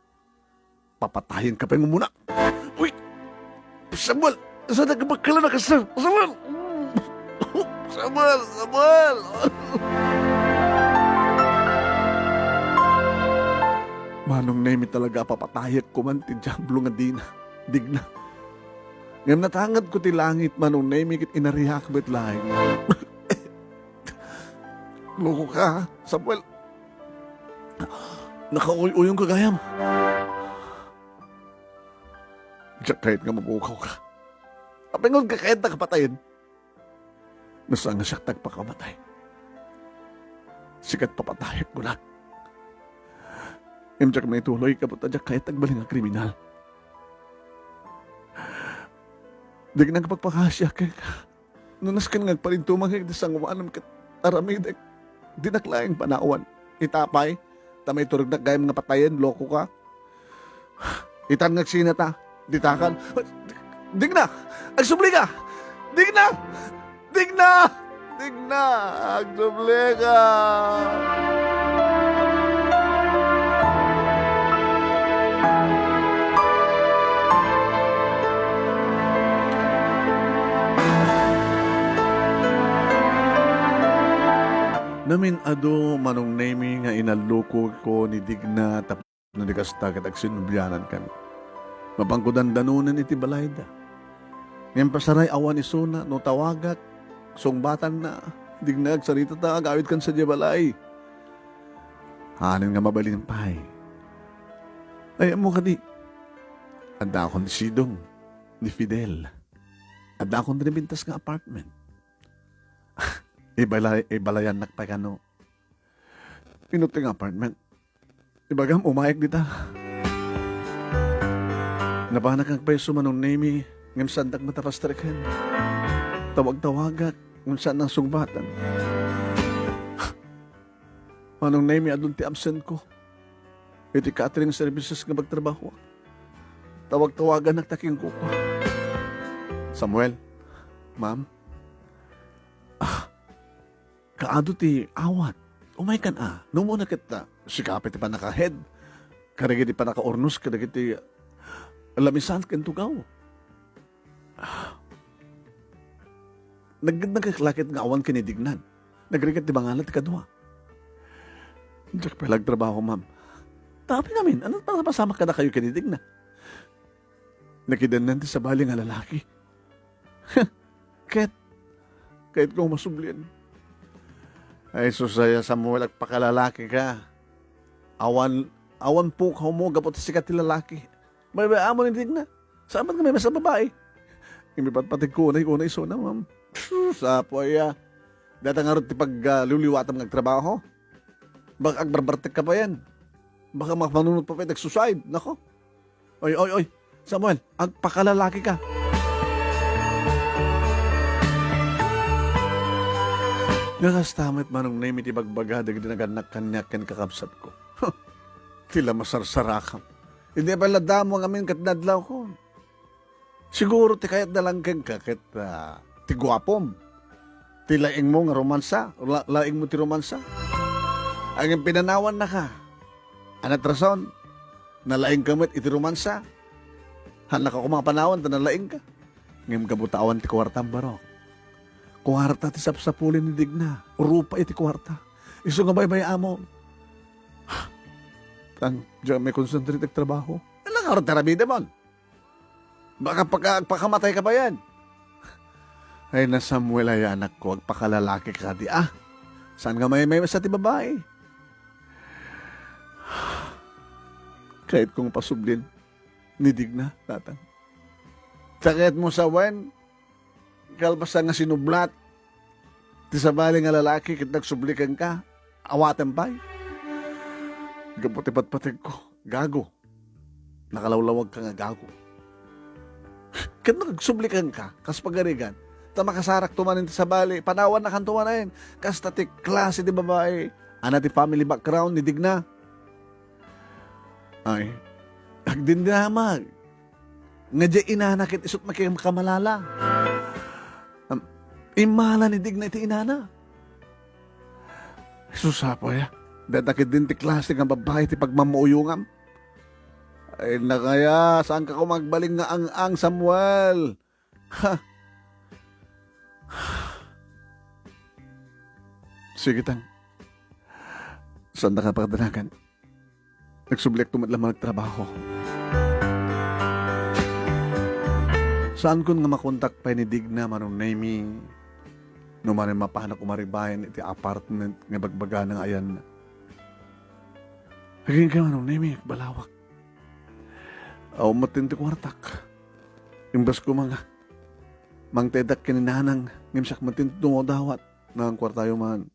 Papatayenka pay nga umuna. Uy! Samuel! Saan ka bakla na kasar? Samuel! Samuel! Samuel! Manong Nemi, talaga a papatayek ko man ti Diablo nga dina, Digna. Ngem natangadko ti langit, Manong Nemi, ket inariak met laeng. Loko ka, Samuel. Nakauy-uyong ka gayam. Diak kayat nga mapukaw ka. Apay nga kayat ta kapatayen? No saan nga siak ti agpakamatay, sika ti papatayek ko. Diak maituloy gapu ta diak kayat ti agbalin nga kriminal. Diak nagpagpakasiak kenka. No nasken nga agparintumangek iti sangoanam ket aramidek, dinak laeng panawan. Ita pay, ta maituregnak gayam nga patayen, loko ka. Itan nga agsinata, ditakan. Digna! Agsubli ka! Digna! Digna! Digna! Agsubli ka! Namin-adu, Manong Nemi, nga inallukogko ni Digna tapno di kasta ket agsinnublianan kami. Mapanko dandanonen iti balayda. Ngem pasaray awan isuna, no tawagak, sungbatanna, Digna, agsaritata, agawidkan sadiay balay. Anen nga mabalin pay. Ay, ammo kadi, addaakon ti sidong ni Fidel. Addaakon ti napintas nga apartment. Ibalay-, ibalayannak pay kano. Inuteng apartment. Ibagam, umayek dita. Napanak agpayso, Manong Nemi, ngem saandak met a pastreken. Tawag-tawagak, ngem saan a sungbatan. Manong Nemi, adun ti absent ko iti catering services nga pagtrabahoak. Tawag-tawagannak ta ken kukua. Samuel, ma'am, ah, kaadu ti awat. Umaykan a. No umuna ket, ah, sika pay ti pannaka-head kadagiti pannakaurnos kadagiti lamisan ken tugaw. Nagdagdagak la ket nga awan ken ni Digna. Nagrigat ti bangala ti kadua. Diak pay la agtrabaho, ma'am. Apay ngamin, ania ti napasamak kadakayo ken ni Digna? Nakidannan ti sabali nga lalaki. Ket, kayatko nga masublien. Ay, sus aya, Samuel, agpakalalakika. Awan, awan pukawmo gapu ta sika ti lalaki. Baybay-am ni Digna. Saan met nga maymaysa a babai? Ngem ipatpategko unay, unay isuna, ma'am. Sus, apo aya. Dayta ngarud ti pag, ah, liwliwatam nga agtrabaho. Baka agbarbartek ka pa yan. Baka mapanunot pa pay, nag-suicide. Nako. Oy, oy, oy. Samuel, agpakalalaki ka. Nga kasta met, Manong Nemi, ti bagbaga dagiti nagannak kaniak ken kakabsatko. Ti la masarsarakam. Idi pay la damo ngamin ket nadlawko. Siguro ti kayatda lang kenka ket, ah, ti guapom. Ti laingmo nga romansa, la-, laingmo ti romansa. Ngem pinanawannaka. Ania ti rason? Nalaingka met iti romansa. Haannaka koma a panawan ta nalaingka. Ngem gapu ta awan ti kuartam, barok. Kuarta ti sapsapuli ni Digna. Rupa iti kuarta. Isu nga baybay-amon. Tan, diak maikonsentrate agtrabaho. Ania ngarud ti aramidem? Baka pagka-, agpakamatay ka pa yan. Ay, na Samuel, ay, anakko, agpakalalaki ka di, ah. Saan nga maymaysa ti babai? Kayatko nga pasublin ni Digna, tatang. Ta kayatmo sawen, kalpasan nga sinublat ti sabali nga lalaki ket nagsubli kenka, awatem pay. Gapu ti patpategko, gago. Nakalawlawagka nga gago. Ket nagsubli kenka, kas pagarigan, ta makasarakto manen ti sabali, panawannakanto manen. Kasta ti klase ti babai, ania ti family background ni Digna. Ay, agdindinamag. Nga diay inana ket isut' makikamalala. Am, immala ni Digna iti inana. Jesus, apo aya. Dayta ketdin ti klase nga babai ti pagmammuuyongam. Ay, nakaya, saanka koma agbalin nga ang-ang, Samuel. Ha? Sige, tang. Saandaka pakadanagan. Nagsubliakto met la man agtrabaho. Saankon nga makontak pay ni Digna, Manong Nemi, no manen mapanak umaribayan iti apartment nga bagbagana nga ayanna. Agingga, Manong Nemi, agbalawak. Awan met ti kuartak. Imbes ko manga, mangtedak ken ni Nanang, ngem siak met ti dumadawat. Nanang kuartayo man.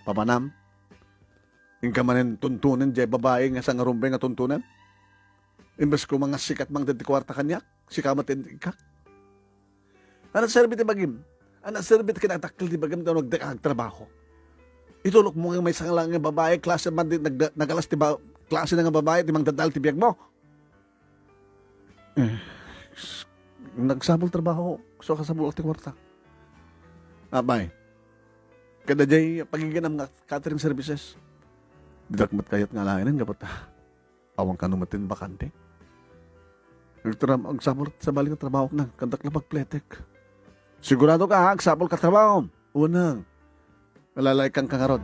Papanam? Inka manen tuntunen, diay babai nga sangarumbeng nga tuntunen? Imbes ko manga sikat mangted ti kuarta kaniak, sika met ti ikka. Ania serbi ti bagim? Ania serbi ti kinadakkel ti bagim ta no agdaka agtrabaho? Itulokmo nga maysa nga lang nga babai, klase man di nagda-, nagalas ti ba-, klase na nga babai ti mangdadal ti biagmo. Eh, s-, nagsapul trabaho, so kasapul ti kuarta. Apay, kada jay pagiganam nga catering services. Didak met kayat nga alaenen, gapu ta awan kano met ti bakante. Agtra-, agsapul sabali nga trabaho na, kandak la pagpletek. Sigurado ka, ha? Agsapul ka trabaho. Unang. Malalaikang ka ngarud.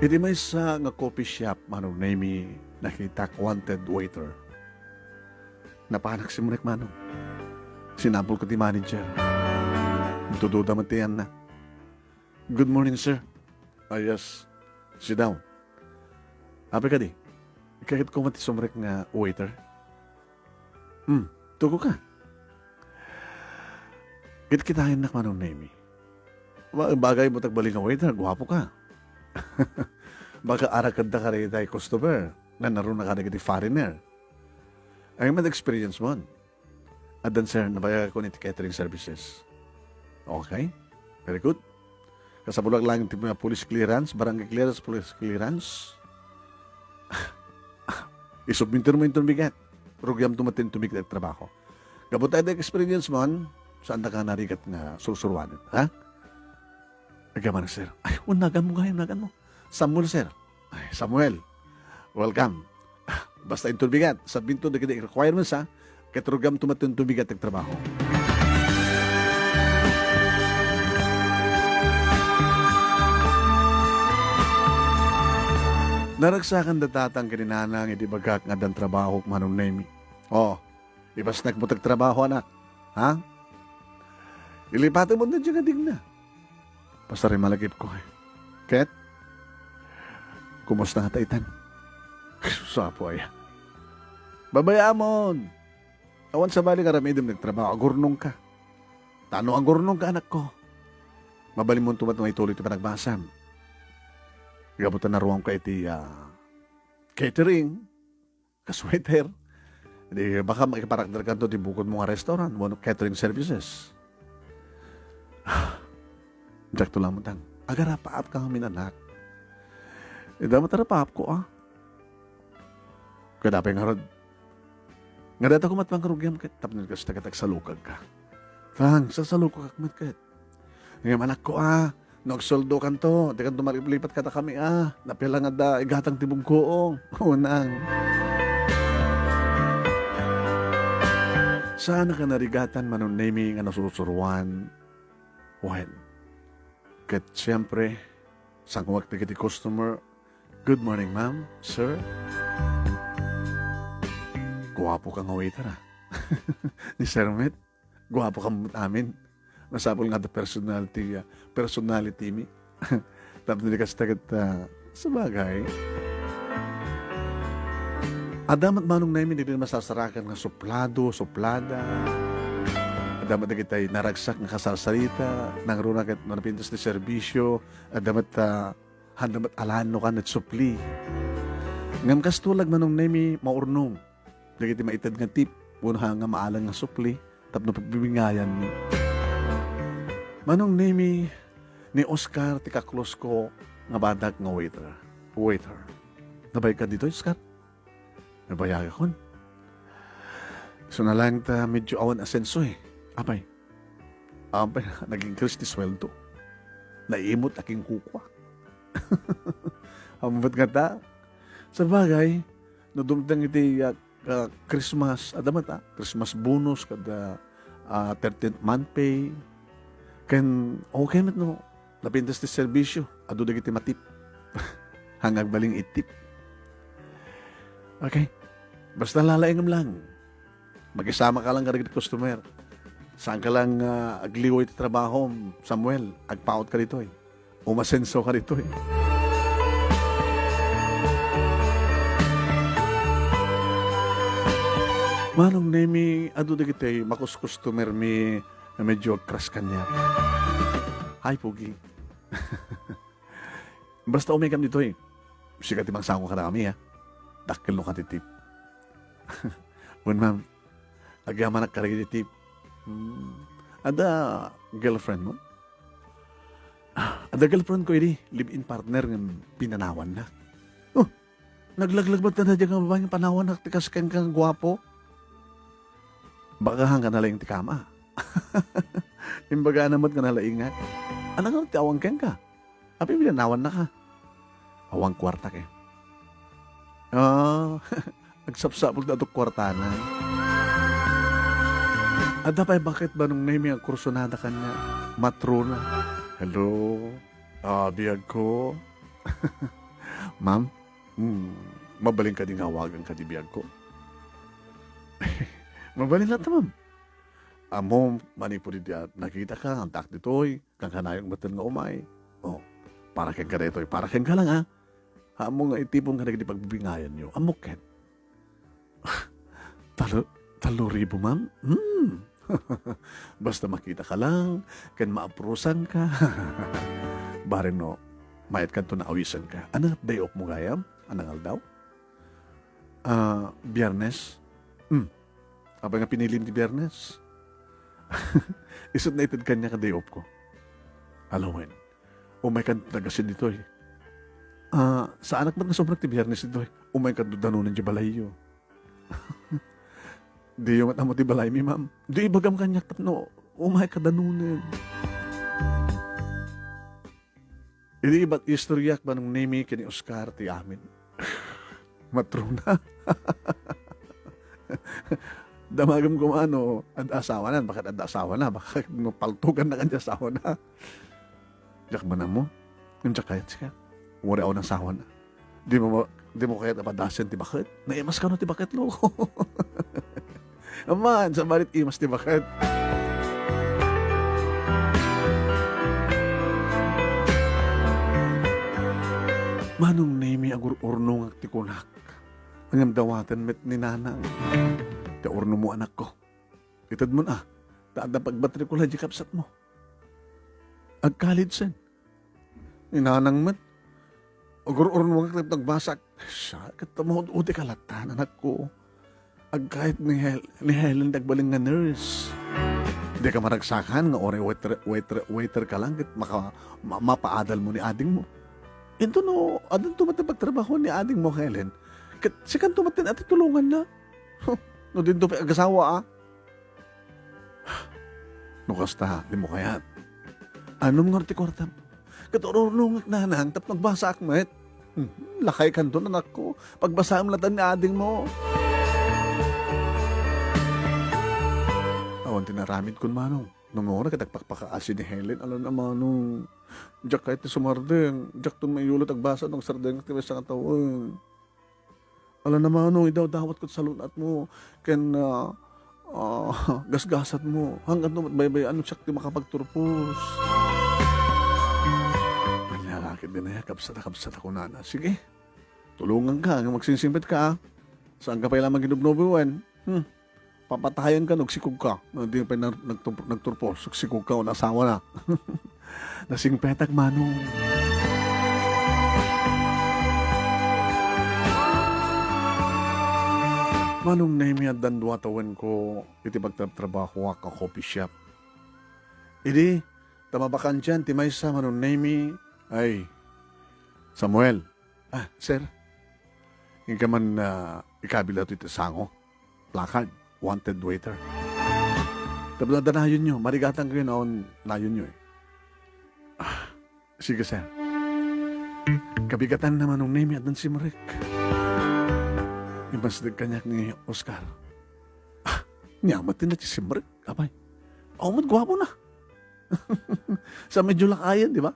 Iti maysa nga coffee shop, Manong Nemi, nakitak wanted waiter. Napanak simrek, Manong. Sinapulko ti manager. Intudoda met ti ayanna. "Good morning, sir." "Ah, yes. Sit down." "Apay kadi, kayatko met ti sumrek nga waiter." "Hmm, tugo ka." Kitkitaennak, Manong Nemi. Ba-, bagay mo ta agbalin nga waiter, guapo ka. Baka arakedda kadagiti customer nga naruna kadagiti foreigner. Ay, may experience mo. Addan, sir, nabayagakon iti catering services. Okay. Very good. Kasapulak lang ti mga police clearance, barangay clearance, police clearance. Isubminter mo inton bigat. Rugiamto met inton bigat ti trabaho. Gapu ta adda experience mo, saandaka narigat nga sursuruanen, ha? Agyaman, sir. Ay, un, naganmo gayam, naganmo. Samuel, sir. Ay, Samuel. Welcome. Basta inton bigat, submitto dagiti requirements, ha? Ket rugamto met inton bigat ti trabaho. Naragsakan da tatang ken ni nanang idi bagak nga addan trabahok, Manong Nemi. Oh, ibasnekmo ti trabaho, anak. Ha? Ilipatenmo na diay nga digna. Pasari malagipko, eh. Ket, kumusta ngata itan? Sus, Apo aya. Babayamon! Awan sabali nga aramidem nga agtrabaho, agurnongka. Ta no agurnongka, anakko, mabalinmonto met nga maituloy ti panagbasam. Gapu ta naruamka iti, ah, catering, kas waiter. Di baka makiparakderkanto ti bukodmo nga restaurant wenno catering services. Diakto laeng met. Agarapaapka ngamin, anak. Ida met arapaapko, ah. Kada pay ngarud, nga dayta koma ti mangrugiam ket tapno kasta ket agsalukagka. Tang, sasalukagak met ket. Ngem anakko, ah, no agsueldokanto, dikanto maliplipat kadakami, ah. Napia la nga adda igatang ti buggoong. Unang. Saan a ka narigatan, Manong Nemi, nga nasusuroan. Wen. Ket siempre, sanguak dagiti customer. "Good morning, ma'am, sir." Guapo ka nga waiter, ah. Ni Sir Met, guapo ka met amin. Masapul nga adda personality, ah, personality mi. Tapno di kasta ket, ah, sabagay. Adda met Manong Nemi dagiti masasarakan nga suplado, suplada. Adda met dagiti naragsak nga kasarsarita, nangruna ket no napintas ti serbisio, adda met, ah, handa met alanno ken supli. Ngem kastoy la Manong Nemi, maurnong dagiti maited nga tip wenno haan nga maalan nga supli tapno pagbibingayanmi. Manong Nemi, ni Oscar ti kaklosko nga badak nga waiter. Waiter. Nabayag ka ditoy, Oscar? Nabayagakon. Isu na laeng ta medyo awan asenso, eh. Apay? Apay, nag-increase ti sueldo. Naimot a kinkukua. Ammot ngata. Sabagay, no dumteng iti, ah, ah, Christmas, adda met, ah, Christmas bonus, kada, ah, thirteenth month pay. Ken, okay met no, napintas ti serbisyo, adu dagiti matip. Haan nga agbalin iti tip. Okay. Basta lalaingem lang. Makisama ka lang kadagiti customer. Saan ka lang, ah, agliway ti trabahom, Samuel. Agpaut ka ditoy. Umasenso ka ditoy. Manong Nemi, adu dagiti makus-customer mi nga medyo agkras kaniak. Hi, Pogi. Basta umaykam ditoy. Sika ti mangsango kadakami, ha? Dakkelno ka ti tip. Wen, ma'am. Agyamanak kadagiti tip. Hmm. Adda girlfriend mo? Ah, adda girlfriend ko idi, live-in partner nga pinanawanna. Oh, naglaglag met kada diay nga babae nga panawannak ti kas kenka nga guapo. Baka haan ka nalaing ti kama. Imbagana met nga nalaingak. Ania nga ti awan kenka? Apay, pinanawannaka? Awan kuartak, eh. Ah, agsapsapul ta adu kuartana. Adda pay baket Manong Nemi nga kursunada kaniak, matrona. Hello. Ah, biag ko. Ma'am, hmm, mabalin kadi nga awagan kadi biag ko? Mabalin latta, ma'am. Ammom, manipud idi a nakitaka, addaak ditoy, kankanayon metten nga umay. Oh, para kenka daytoy, para kenka lang, ah. Ammok nga itipon kadagiti pagbibingayanyo. Ammok ket. Talo-, tallo ribu, ma'am? Hmm. Basta makitaka lang, ken maaprusanka. Bareng no, mayat kanto naawisanka. Ania, day off mo gayam? Ania nga aldaw? Ah, Biyernes? Hmm. Apay nga pinilim ti Biyernes? Isu't naited kaniak a day off ko. Alawen. Umaykan ti nagasin ditoy. Ah, saanak met nga sobrak ti Biyernes ditoy. Umaykan danonen ti balayyo. Diyo met ammo ti balaymi, ma'am. Di ibagam kaniak tapno umayka danonen. Idi ibat istoryak Manong Nemi ken ni Oscar ti amin. Matrona. Damagem koma no adda asawana, baket adda asawana, baket no paltuganna kadi asawana. Diak man ammo. Ngem diak kayat sika. Uray awan asawana. Dimo ma-, dimo kayat a padasen ti baket? Naimas kano ti baket, loko. Aman, sabali ti imas ti baket. Manong Nemi, agur-urnongak ti kunak. Ngem dawaten met ni nanang. Ti urnomo, anakko. Itedmon a, ta adda pagbatrikula di kabsatmo. Agkaledsen. Ni nanang met. Agur-urnongak tapno agbasak. Siya, ket tumawad-udi ka latta, anakko. Agkayat ni Hel-, ni Helen ti agbalin nga nurse. Dika maragsakan nga uray waiter, waiter, waiter ka lang ket maka-, ma-, mapaadalmo ni adingmo. Inton no, addanto met ti pagtrabahoan ni adingmo, Helen. Ket sikanto met ti tulonganna. No dinto pay agasawa, a. No kasta, dimo kayat. Annom ngarud ti kuartam? Ket urnongak nanang tapno agbasaak met. Hmm, lakaykanto, anakko. Pagbasaem latta ni adingmo. Awan ti naaramidkon, manong. Namuna ket agpakpakaasi ni Helen, alanna, manong. Diak kayat ti sumardeng. Diakton maiyulo ti agbasa no agsardengak ti maysa nga tawen. Alanna, manong, idawdawatko ti salun-atmo ken, ah, ah, gasgasatmo. Haankanto met baybay-an no siak ti makapagturpos. Ania la ketdin aya, kabsat a kabsat a kunana. Sige, tulonganka ngem agsingsingpetka, a. Saanka pay la manginubnobi wen. Hmm. Papatayenka no agsikogka. No, di pay nag-, nagtur-, nagturpos. Agsikogka wenno asawana. Nasingpetak, manong. Manong Nemi, addan dua tawenko iti pagtrabtrabahoak a coffee shop. Idi, ta mabakantian ti maysa, Manong Nemi, ay, Samuel. Ah, sir. Inka man, ah, ikabil daytoy ti sango. Placard, wanted waiter. Tapno adda nayonyo, marigatangkayo no awan nayonyo, eh. Ah, sige, sir. Kabigatanna, Manong Nemi, addan simrek. Imasdek kaniak ni Oscar. Ah, nia met ti nasimrek, apay. Awan met guapona. Sa medyo lakayen, di ba?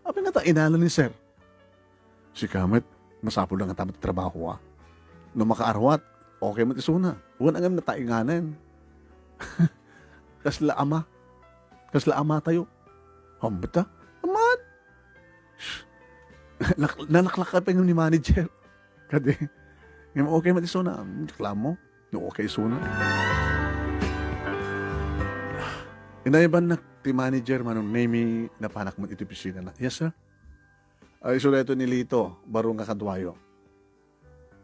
Apay ngata inala ni sir? Sika met, masapul a ngata met ti trabaho, a. No makaarwat, okay met isuna. Wen a ngem natainganen. Kasla ama. Kasla amatayo. Hambet a? Aman! Shh. Lak-, nalaklak ka pa ni manager. Kadi, ngem okay met isuna. Reklamo. No, okay isuna. Inaybannak ti manager, Manong Nemi, napanak met iti opisina na. Yes, sir. Ah, isu daytoy ni Lito, baro nga kaduayo.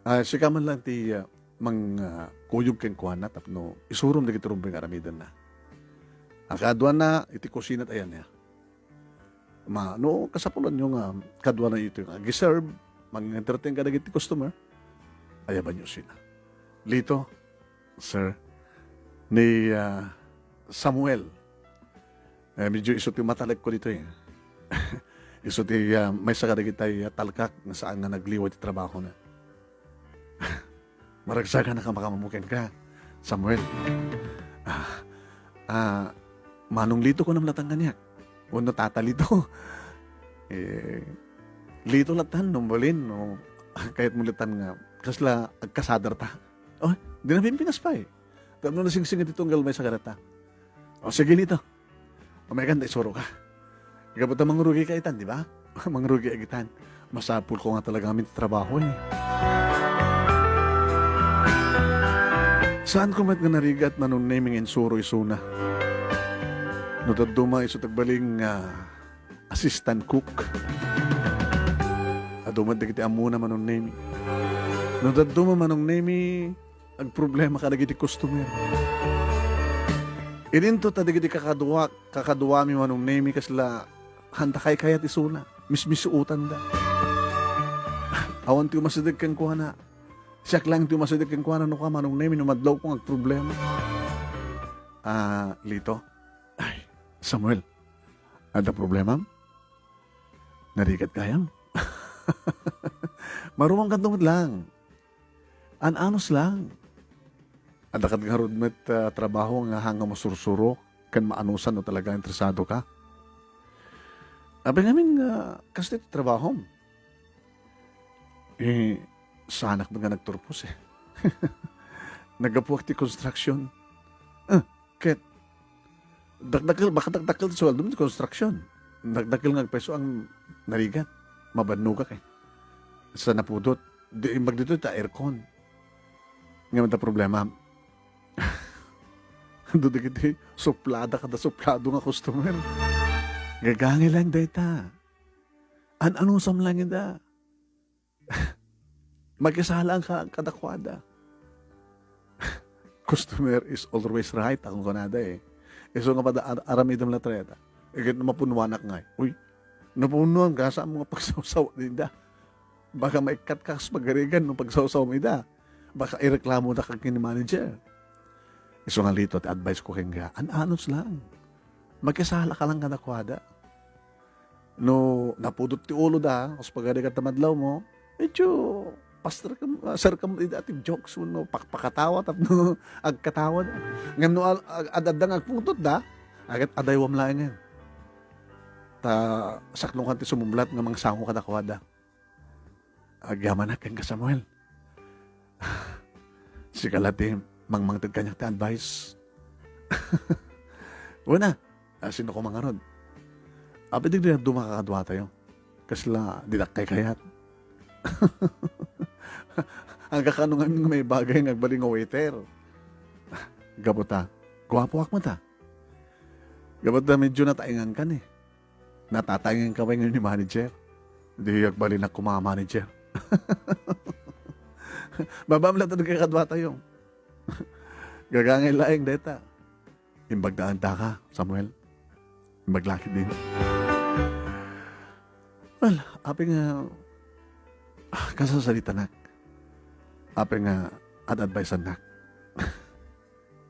Ah, sika man lang ti, ah, mang, ah, kuyog kenkuana tapno isurom dagiti rumbeng nga aramidenna. Ah, kaduana iti kusina ti ayan niya. Ma-, no kasapulanyo nga kaduana iti nga agi-serve, mang-entertain kadagiti customer, ayabanyo sina. Lito, sir, ni, ah, Samuel. Eh, medyo isu ti matalekko ditoy. Isu ti, ah, maysa kadagitay, ah, talkak nga saan nga nagliway ti trabahona. Maragsakan a kamkamammo kenka, Samuel. Ah, ah, Manong Lito kunam latta kaniak. Wenno Tata Lito. Eh, Lito latta, no, balin, no, kayatmo latta nga kasla agkasadarta. Oh, di na Pilipinas pay. Tapno nasingsingit ti tunggal maysa kadata. O, sige, Lito. Umaykan ta isuroka. Gapu ta mangrugika itan, di ba? Mangrugi itan. Masapulko nga talaga amin ti trabaho, eh. Saanko met nga narigat, Manong Nemi, nga insuro isuna. No dadduma isu ti agbalin nga assistant cook. Adu met dagiti ammona, Manong Nemi. No dadduma, Manong Nemi, agproblema kadagiti customer. Idinto ta dagiti kakadua-, kakaduami, Manong Nemi, kasla handa kaykayat isuna. Mismisuotanda. Awan ti umasideg kenkuana. Siak lang ti umasideg kenkuana no ka, Manong Nemi, no madlawko nga agproblema. Ah, Lito. Ay, Samuel. Adda problemam? Narigat gayam? Maruamkanto met lang. An-anus lang. Adda kad ngarud met, ah, trabaho nga hanga masursuro ken maanusan no talaga interesado ka. Apay ngamin nga, kastoy ti trabahom? Eh, saanak met nga nagturpos, eh. Naggapuak ti construction. Ah, ket dakdakkel, baka dakdakkel ti sueldo mo ti construction. Dakdakkel nga agpayso ang narigat. Mabannogak, eh. Sa napudot. Di, imbag dito, ta aircon. Nga man ta problema. Adu dagiti suplada kada suplado nga customer. Gagangay lang dayta. An-anusam lang ida. Makisalaanka kadakuada. Customer is always right, ang kunada eh. Isu nga pada ar-, aramidem la treta. Iket no mapunuanak ngay. Uy, napunuan ka sa mga pagsawsaw ninda. Baka maikkat ka kas pagarigan no pagsawsaw mo ida. Baka ireklamo da kag ni manager. Isu nga lito ti advice ko kenka. An-anus lang. Makisala ka lang kadakuada. No napudot ti ulo da, kas pagarigat ta madlaw mo, medyo paster ka, ah, sir ka ida ti jokes mo, no, pakpakatawa tapno agkatawa da. Ngem no al-, ag-, ad-adda nga agpungtot da, agat adaywam laengen. Ta saknonkan ti sumublat nga mangsango kadakuada. Agyamanak kenka, Samuel. Sika la ti mangmangted kaniak ti advice. Una, ah, sino ko mangarod? Apay dagiti dadduma kakaduatayo? Kasla, didak kaykayat. Agkakano ngamin nga maibagay nga agbalin nga waiter? Gapu ta, guapoak met, ah. Gapu ta, medyo nataengankan, eh. Natataengan ka pay ngamin ni manager. Di agbalinak koma a manager. Babam la talaga kaduatayo. Gagangay laeng dayta. Imbag daan daka, Samuel. Imbag lakit din. Well, apay nga, ah, kasasaritanak. Apay nga, ad-adviseannak.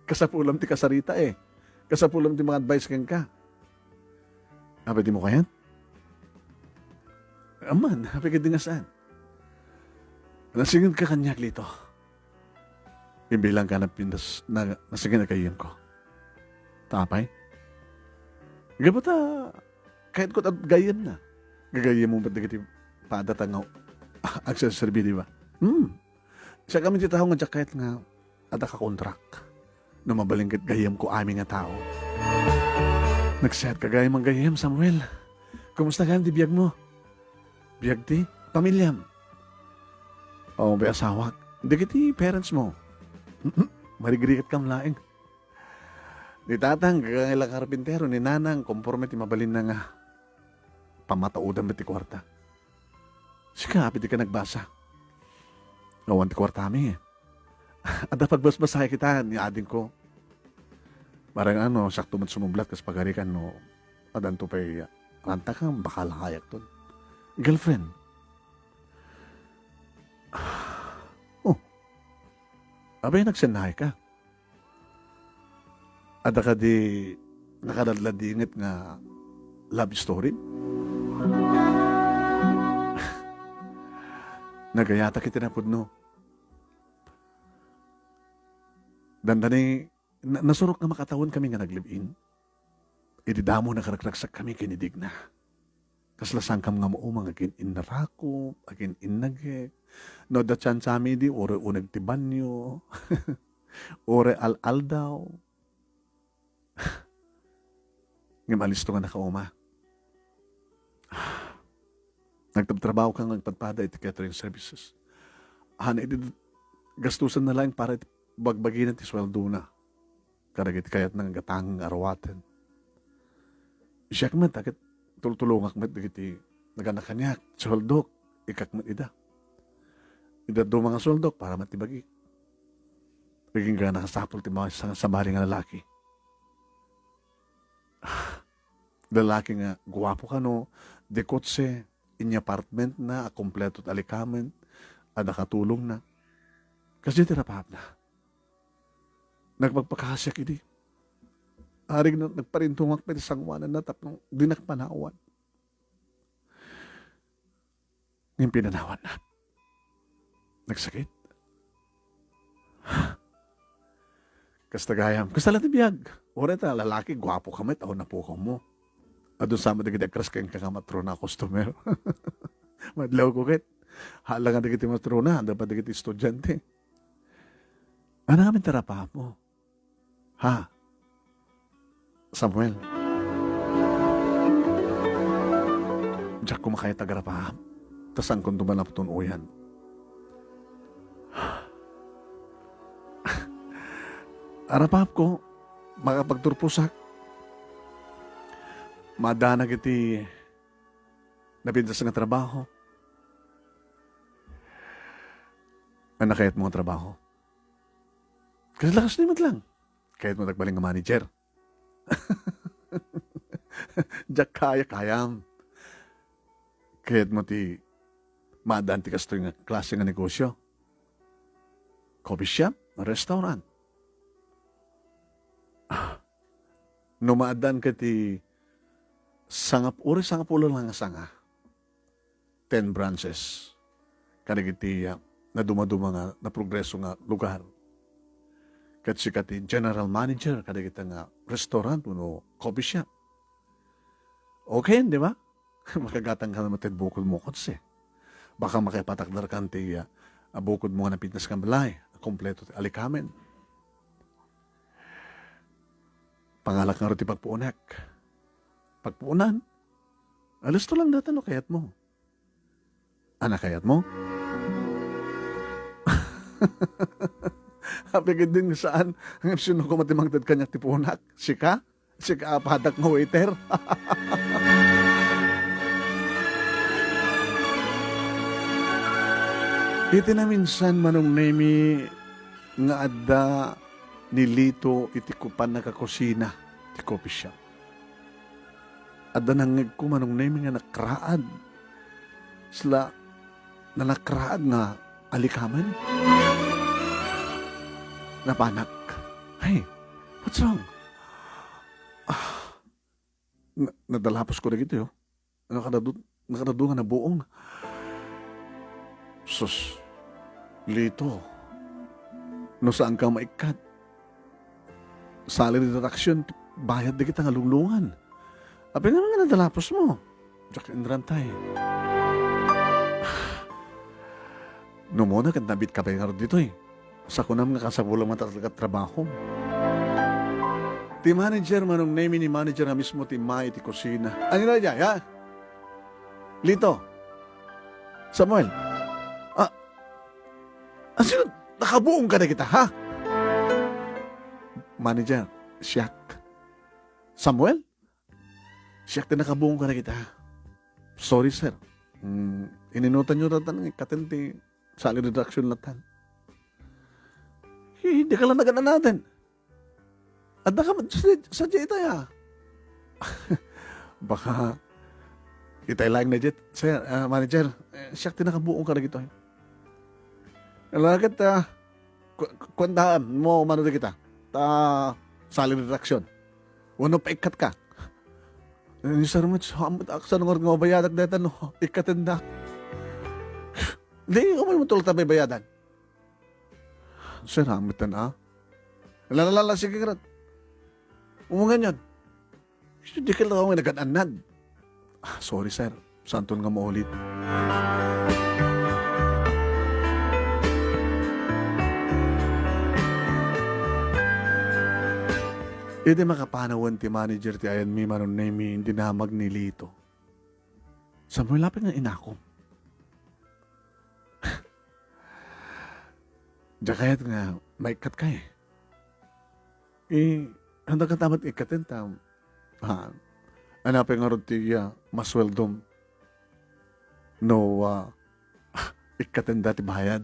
Kasapulam ti kasarita eh. Kasapulam ti mga advice kenka. Apay di mo kayat? Aman, apay ka di nga saan? Nasinged ka kaniak, Lito. Imbilang ka na pindas-, na, nasinged a gayyem ko. Ta apay? Gapu ta, kayat ko at gayyem na. Gagayyem mo ba't dagiti pada ta nga agserserbi, di ba? Hmm. Siak kami ti tao nga diak kayat nga adda kakontrak. No mabalin ket gayyem ko amin nga tao. Nagsayat ka gayam a gayyem, Samuel. Kumusta gayam ti biag mo? Biag ti pamiliam? O, bay asawak. Dagiti parents mo? Marigrigat kam laeng. Ni tatang, gagangay la karpintero, ni nanang, konforme ti mabalinna nga pamataodan met ti kuarta. Sika, apay dika nagbasa? Awan ti kuartami. Adda pagbasbasaek ita ni adingko. Marang ano, sakto met sumublat kas pagarikan no addanto pay rantakan, bakal hayakton. Girlfriend. Oh. Apay, nagsennaay ka? Adda kadi nakaladladinget nga love story? Nagayatak iti napudno. Dandani, na-, nasurok nga makatawen kami nga naglive-in. Idi damo, nakaragragsak kami ken ni Digna. Kasla saankam nga maumang, agin-innarakup, agin-innagek. No adda tiansami idi, uray uneg ti banyo, uray al-aldaw. Ngem alisto nga nakauma. Nagtrabtrabaho ka nga agpadpada iti catering services. Haan idi gastusanna laeng para iti bagbagina ti sueldona. Kadagiti kayatna nga gatang nga aruaten. Siak met, ket tultulongak met dagiti nagana kaniak, sueldok, ikkak met ida. Ida duma nga sueldok, para met ti bagik. Agingga nakasapul ti mga sa-, sabali nga lalaki. Lalaki nga guapo kano, de kotse, inya apartment na, a kompleto ti alikamen, adda katulongna. Kasdi ti rapaapna. Nagpagpakasiak idi. Arig na, nagparintungak met ti sangoananna tapno dinak panawan. Ngem pinanawannak. Nagsakit. Kasta gayam. Kasta la ti biag. Uray ta lalaki, guapo ka met, awan napukaw mo. Adun sa met dagiti agkras kenka nga matrona a customer. Madlawko ket. Hala nga dagiti matrona, adda pa dagiti estudiante. Ania ngamin ti arapapmo? Ha? Samuel. Diak koma kayat agarapap. Ta saankonto man a putun-oyan. Arapapko, makapagturposak. Maaddanak iti napintas nga trabaho. Ania kayatmo nga trabaho? Kasla kasdi met lang. Kayatmo ti agbalin nga manager? Diak kaya, kayam. Kayatmo ti maaddaan ti kastoy nga klase nga negosyo? Coffee shop? Restaurant? Ah, no maaddaan ka ti sangap-, uri sangapulo lang nga sanga, ten branches kadagiti, ah, nadumaduma nga naprogreso nga lugar. Ket sika ti general manager kadagita nga restaurant wenno coffee shop. Okay, di ba? Makagatang ka naman ti bukodmo, kotse. Baka makipatakder kan ti, ah, bukodmo nga napintas nga balay, kompleto ti alikamen. Pangalak ngarud ti pagpuonek. Pagpuonan? Alisto lang dayta no kayatmo. Ania kayatmo? Apay ketdin nga saan, ngem sino koma ti mangted kaniak ti puonak? Sika? Sika a padak nga waiter? Iti naminsan, Manong Nemi, nga adda ni Lito iti ku-, pannakakusina ti coffee shop. Adda nangngegko, Manong Nemi, nga nakraad. Sla, nanakraad nga alikamen. Napanak. Hey, what's wrong? Ah, na-, nadalaposko dagitoy, oh. Nakadadu-, nakadadu nga nabuong. Sus, Lito, no saanka maikkat, salary deduction, bayad dagita nga lunglungan. Apay nga nadalapos mo? Diak inrantay. No muna, ket nabit ka pay ngarud ditoy. Sa kunam nga kasapulam nga talaga trabahom. Ti manager, Manong Nemi, ni manager a mismo ti immay iti kusina. Ania daydiay, ha? Lito. Samuel. Ah, asino nakabuong kadagita, ha? Manager, siak. Samuel? Siak ti nakabuong kadagita. Sorry, sir. Mm, ininutanyo daytan nga ikkaten ti salary deduction lattan. Hi, dika la nagan-anaden. Adda ka met sadi-, sadiay itay, ah. Baka itay laeng daydiay, sir, ah, manager, eh, siak ti nakabuong kadagitoy. Ala ket, ah, ku-, ku-, kuentaem mo mano dagita. Ta salary deduction. Wenno paikkatka. Ni sir met, saan met, aksano ngarud nga mabayadak dayta no ikkatendak? Di, umay mo tulad ta may bayadan. Sir, hamet na, ah. Ala, ala, ala, sige, ngarud. Umungan yon. Isu, dika la nga nagan-annad. Ah, sorry, sir. Saanton nga maulit. Idi makapanawen ti manager ti ayanmi, Manong Nemi, dinamag ni Lito. Samuel, apay nga inakom? Diak kayat nga maikkatka, eh. Eh, ania koma ti ikkaten ta, ha? Ania pay ngarud ti, ah, masueldom no, ah, ikkatenda ti bayad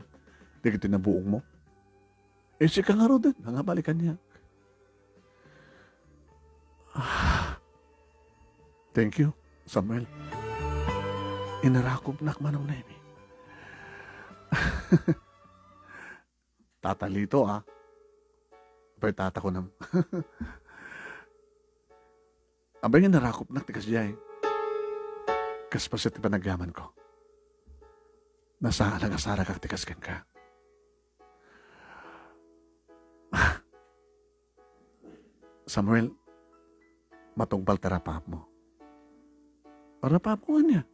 dagiti nabuongmo? Eh, sika ngaruden, ania bali kaniak? Ah, thank you, Samuel. Inarakupnak, Manong Nemi. Tata Lito, ah. Apay tata kunam. Apay nga inarakupnak ti kasdiay. Kas paset ti panagyamanko. Nasa-, nasarakak ti kas kenka. Samuel, matungpal ta rapaapmo. Rapaapko ania?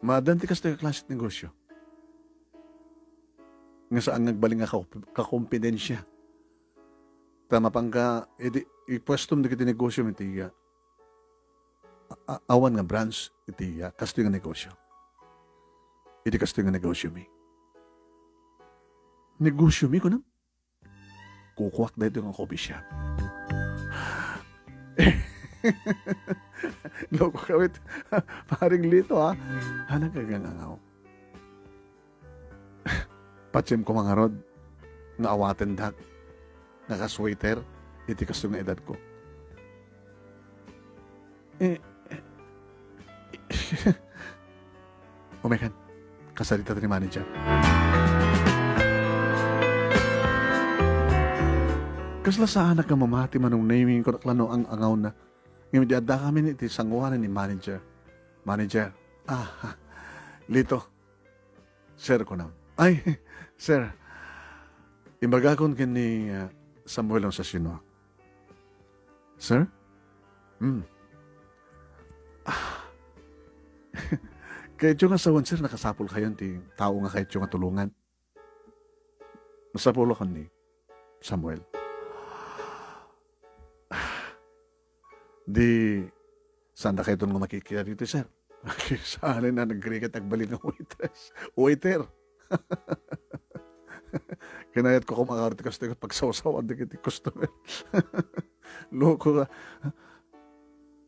Maaddaan ti kastoy a klase ti negosio. Nga saan nga agbalin nga ka-, kakompidensia. Ta mapanka, idi, ipuestom dagiti negosio iti, a-, a-, awan nga branch iti, a, kastoy nga negosio. Iti kastoy nga negosio mi. Negosio mi, kunam? Kukuak daytoy nga coffee shop. Loko kawit. Paring Lito, ha? Anak ka nga ngaw. Patiem ko mangarod nga awatendak nga kas waiter iti kastoy nga edadko. Eh, eh, umekan, kasarita ti manager. Kasla saanak nga mamati, Manong Nemy, kunak la no ang-angawna. Ngem di adda kami iti sanguanan ni manager. Manager, ah, Lito, sir, kunam. Ay, sir, imbagakon ken ni, ah, Samuel ang sasinoak. Sir? Hmm. Ah. Kayatyo nga sawen, sir, nakasapul kayon ti tao nga kayatyo nga tulongan. Masapul a ken ni Samuel. Di, saan da kayton nga makikita dito, sir? Saan na nagrigat agbalin nga waitress? Waiter. Kinayat ko kumakar ti kastoy pagsawsawan dagiti customer. Loko ka.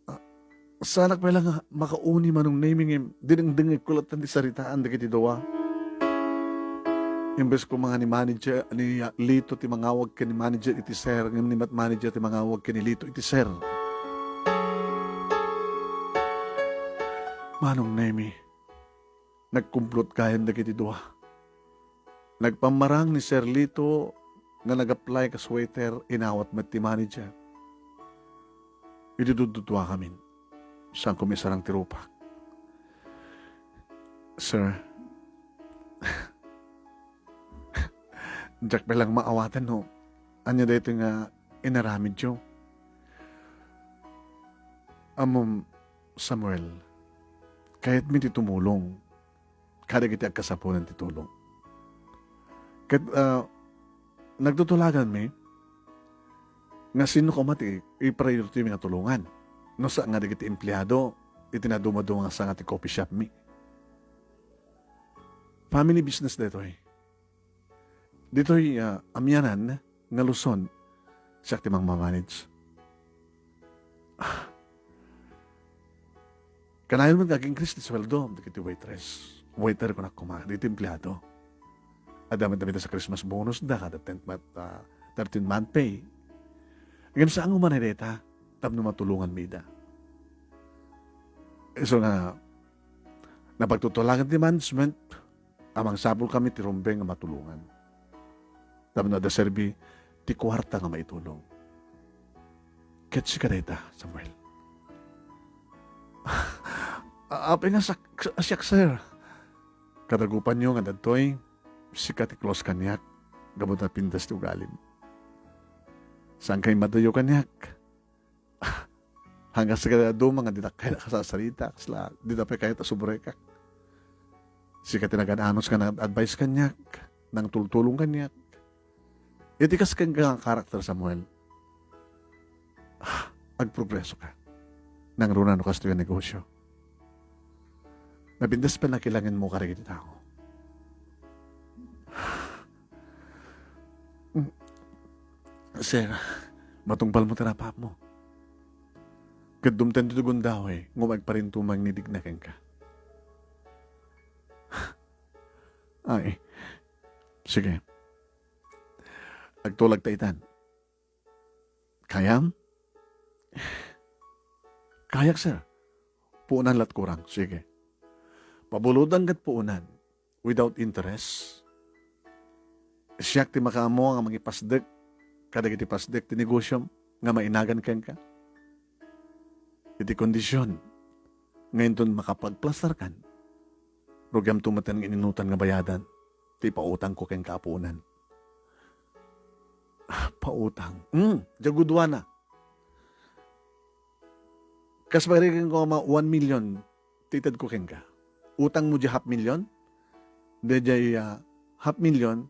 Ah, saanak pay la nga makauni, Manong Nemy, ngem dinengdengngegko latta ti saritaan dagiti dua. Imbes ko nga ni manager, ni, ah, Lito ti mangawag ken ni manager iti sir, ngem ni mat-, manager ti mangawag ken ni Lito iti sir. Manong Nemy, nagkumplot gayam dagiti dua. Nagpammarang ni Sir Lito nga nag-apply kas waiter, inawat met ti manager. Idi dudduduakamin, saanko maisarang ti rupak. Sir, diak pay lang maawaten no ania daytoy nga inaramidyo. Ammom, Samuel, kayatmi ti tumulong kadagiti agkasapulan ti tulong. Ket, ah, nagtutulaganmi nga sino koma ti i-priority mi nga tulongan. No sa nga dagiti empleado iti nadumaduma nga sanga ti coffee shop mi. Family business daytoy. Ditoy, ah, Amianan nga Luzon, siak ti mangmamanage. Ah. Kanayon met nga ag-increase ti sueldo dagiti waitress. Waiter kunak koma, dagiti empleado. Adda met dagita sa Christmas bonus da, kada tenth month, ah, thirteenth month pay. Ngem saan nga umanay dayta, tapno matulongan mi ida. Isu nga, napagtutulagan ti management, a mangsapul kami ti rumbeng nga matulongan. Tapno adda serbi ti kuarta nga maitulong. Ket sika dayta, Samuel. A-, apay nga sak-, siak, sir. Kadagupanyo nga dadtoy, sika ti close kaniak, gapu ta pintas ti ugalim. Saan kay madayo kaniak? Hanggang sa kadaduma nga dita kayat kasasarita, kasla, dita pay kayat a subrekak. Sika ti nagan-anos nga nag-advise kaniak, nangtultulong kaniak. Iti kas ken nga karakter, Samuel, agprogreso ka. Nangruna no kastoy a negosio. Napintas pay nakilangen mo kadagiti tao. Sir, matungpal mo ti rapapmo. Ket dumten ti gundaway, ngem agparinto mangnidigna kenka. Ay, sige. Agtulag ta itan. Kayam? Kayak, sir. Puonan lat kurang. Sige. Pabulodan ket puonan without interest. Siak ti makaammo nga mangipasdek kadagiti pasdek ti negosiom nga mainagan kenka. Iti kondisyon nga inton makapagplastarkan, rugiamto metten nga ininutan nga bayadan ti ipautangko kenka a puonan. Ah, pautang. Hmm, diay guduana. Kas pagarigan ko ama, one million, ti itedko kenka. Utang mo diay half million, diay, ah, half million,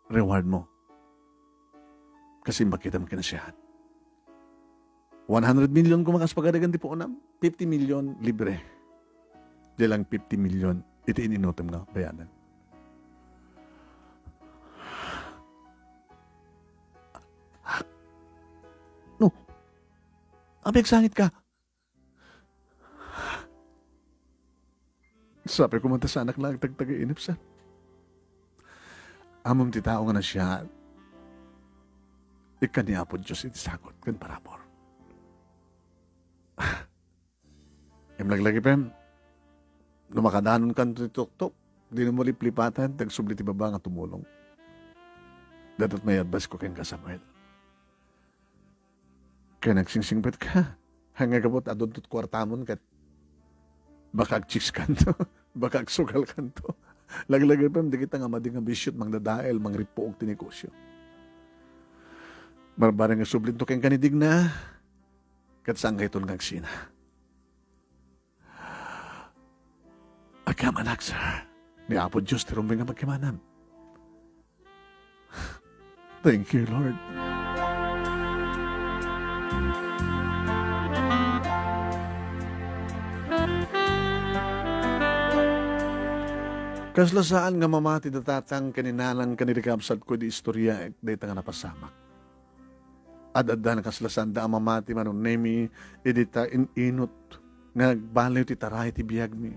reward mo. Kasi makita mo kinasiyahan. One hundred million koma kas pagarigan ti puonam, fifty million libre. Diay lang fifty million, iti in-inutem nga bayadan. No. Abigsangit ka. Sapay ko man ta saanak la agtagtagainep, sir. Ammom ti tao nga nasiaat, ikkan ni Apo Dios iti sagut ken parabur. Ngem laglagipem, no makadanonkanto ti tuktok, dimo liplipatan ti agsubli ti baba nga tumulong. Daytoy may advice ko kenka, Samuel. Ken agsingsingpet ka. Haan nga gapu ta adunto ti kuartamon ket baka agchicks kanto, baka agsugal kanto. Laglagipem dagita nga madi nga bisio ti mangdadael, mangrippuog ti negosio. Barbareng nga sublinto kenka ni Digna, ket saan kayton nga agsina. Agyamanak, sir. Ni Apo Dios ti rumbeng nga pagkimanam. Thank you, Lord. Kasla saan nga mamati da tatang ken ni nanang ken ni kakabsatko idi istorya dayta nga napasamak. Ad-adda nga kasla saanda a mamati, Manong Nemi, idi ta in-inut nga agbaliw ti taray ti biagmi.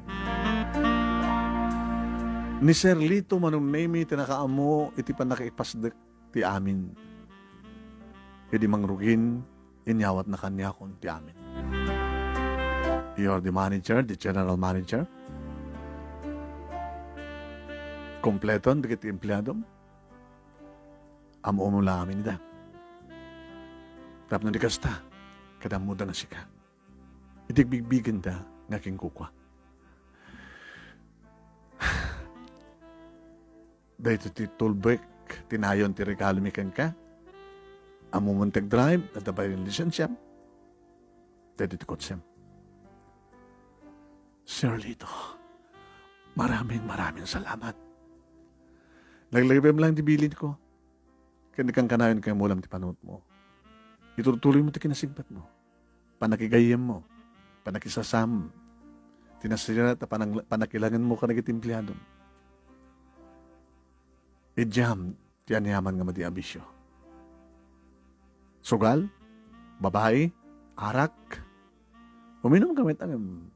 Ni Sir Lito, Manong Nemi, ti nakaammo iti pannakaipasdek ti amin. Idi mangrugin, inyawatna kaniakon ti amin. You are the manager, the general manager. Kompleton dagiti empleadom. Ammomo la amin ida. Tapno di kasta, ket ammoda nga sika. Iti bigbigenda nga kinkukua. Daytoy ti tulbek ti nayon ti regalomi kenka. Ammom ti agdrive, adda balin lisensiam. Daytoy ti kotsem. Sir Lito, maraming, maraming salamat. Laglagipem lang ti bilinko. Ken di kankanayon nga imulam ti panunotmo. Iturtuloymo ti kinasingpetmo. Panakigayyemmo. Panakisasam. Ti nasirat a panang-, panakilangenmo kadagiti empleadom. Idiam ti aniaman nga madi a bisio. Sugal, babai, arak, uminumka met ngem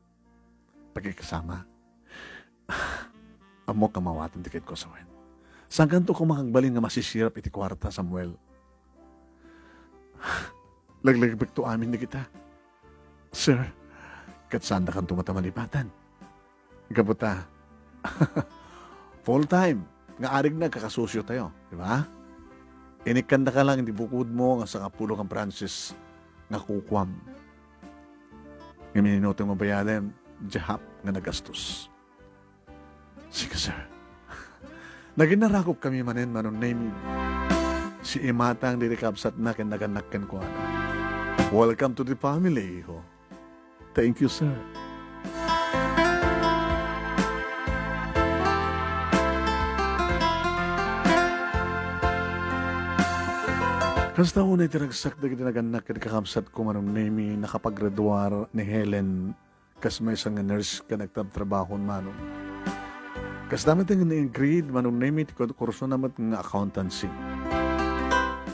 pakikasama. Ammok nga maawatem ti kenkuasawen. Saankanto koma nga agbalin nga masisirap iti kuarta, Samuel. Laglagipekto amin dagita. Sir, ket saandakanto met a malipatan. Gapu ta, full time nga arig nagkakasusiotayo, di ba? Inikkandaka lang iti bukodmo nga sangapulo nga branches nga kukuam. Ngem inutem nga bayadem, diay half nga nagastos. Sige, sir. Naginarakop kami manen, Manong Nemi. Si imatang diri kabsatna ken nagannak kenkuana. Welcome to the family, iho. Thank you, sir. Kasta unay ti ragsak dagiti nagannak ken kakabsatko, Manong Nemi, nakapaggraduar ni Helen kas maysa nga nurse ken agtrabtrabahon, Manong. Kasta met nga ni Ingrid, Manong Nemi, ti kur-, kursona met nga accountancy.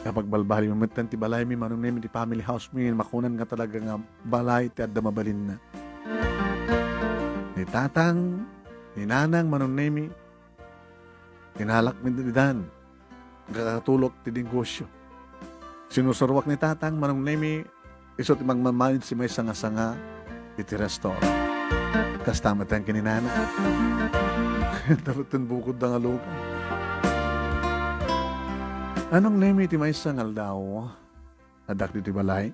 Napagbalbaliw met ti balaymi, Manong Nemi, ti family house mi, makunan nga talaga nga balay ti adda mabalinna. Ni tatang, ni nanang, Manong Nemi, inalak mi didan. Kakatulok ti negosyo. Sinusuroak ni tatang, Manong Nemi, isu ti mangmamanage ti maysa nga sanga iti restaurant. Kasta met ken ni nana. Tapno bukodda nga lugar. Manong Nemi, ti maysa nga aldaw, addak ditoy balay.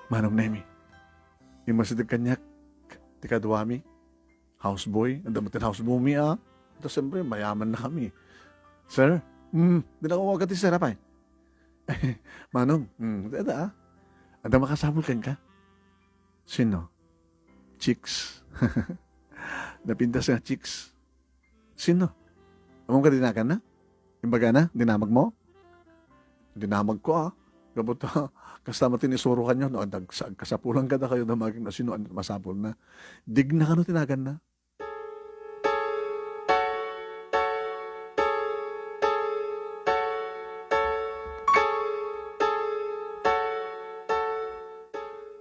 Manong Nemi, immasideg kaniak ti kaduami. Houseboy, adda met ti houseboy mi, a. Ita, siyempre, mayaman na kami. Sir, Hmm, dinak maawat iti sir, apay. Manong, hmm, dada, ah. Adda makasapul kenka? Sino? Chicks. Napintas nga chicks. Sino? Ammom kadi ti naganna? Imbagana, dinamagmo? Dinamagko, ah. Gapu ta, kasta met ti isuro kaniak, no, agsa-, agkasapulan kadakayo, damagim no sino, ania ti masapulna. Digna kano ti naganna?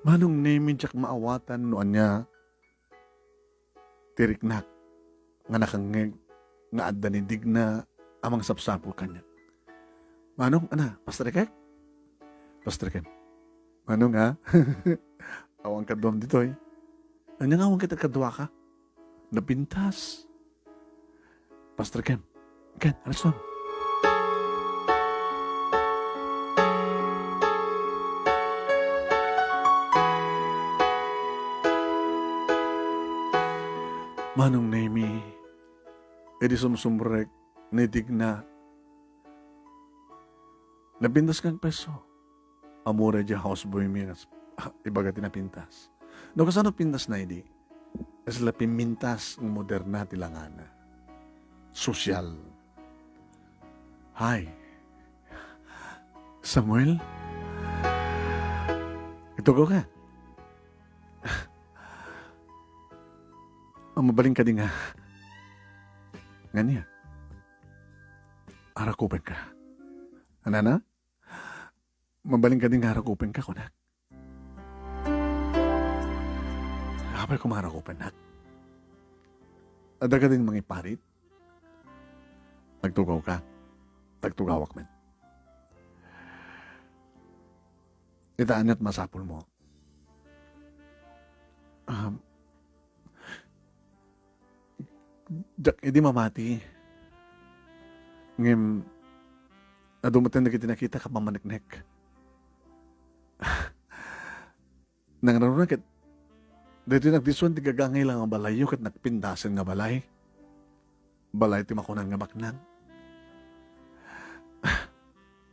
Manong Nemi, diak maawatan no ania ti riknak nga nakangngeg nga adda ni Digna a mangsapsapul kaniak. Manong, ana, pastrikek? Pastrikem. Manong, ha? Awan kaduam ditoy. Ania nga awan ket kaduaka? Napintas. Pastrikem. Ken, ariston. Manong Nemi, idi sumsumrek ni Digna, napintas nga agpeso. Ammom diay houseboy mi nga, ah, ibaga ti napintas. No kasano pintasna idi? Kasla pimmintas nga moderna ti langana. Sosyal. Hi. Samuel? Itugaw ka? Ah, mabalin kadi nga. Ngania? Arakupenka. Anana? Mabalin kadi nga arakupenka, kunak. Apay koma arakupennak? Adda kadin mangiparit? Agtugawka. Agtugawak met. Ita, aniat masapulmo? Um, diak idi mamati. Ngem, adu met dagiti nakitak a pammaneknek. Nangruna ket, daytoy nagdisuen ti gagangay la nga balayyo ket nagpindasen nga balay. Balay ti makunan nga baknang.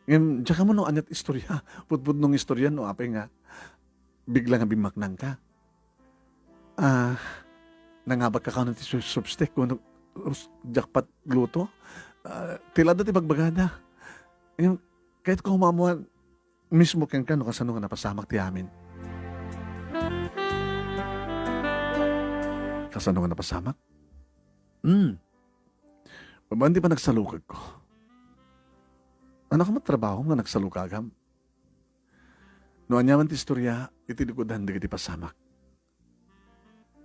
Ngem, diak ammo no aniat istorya. Pudpudno nga istorya no apay nga bigla nga bimmaknangka. Ah, nangabakka kano ti su-, substek wenno us-, jackpot luto? Ah, ti la adda ti bagbagada. Ngem, kayatko maammuan, mismo kenka no kasano nga napasamak ti amin. Kasano nga napasamak? Hmm. Babaen ti panagsalukagko. Ania koma ti trabahom nga nagsalukagam? No aniaman ti istorya, iti likudan dagiti pasamak.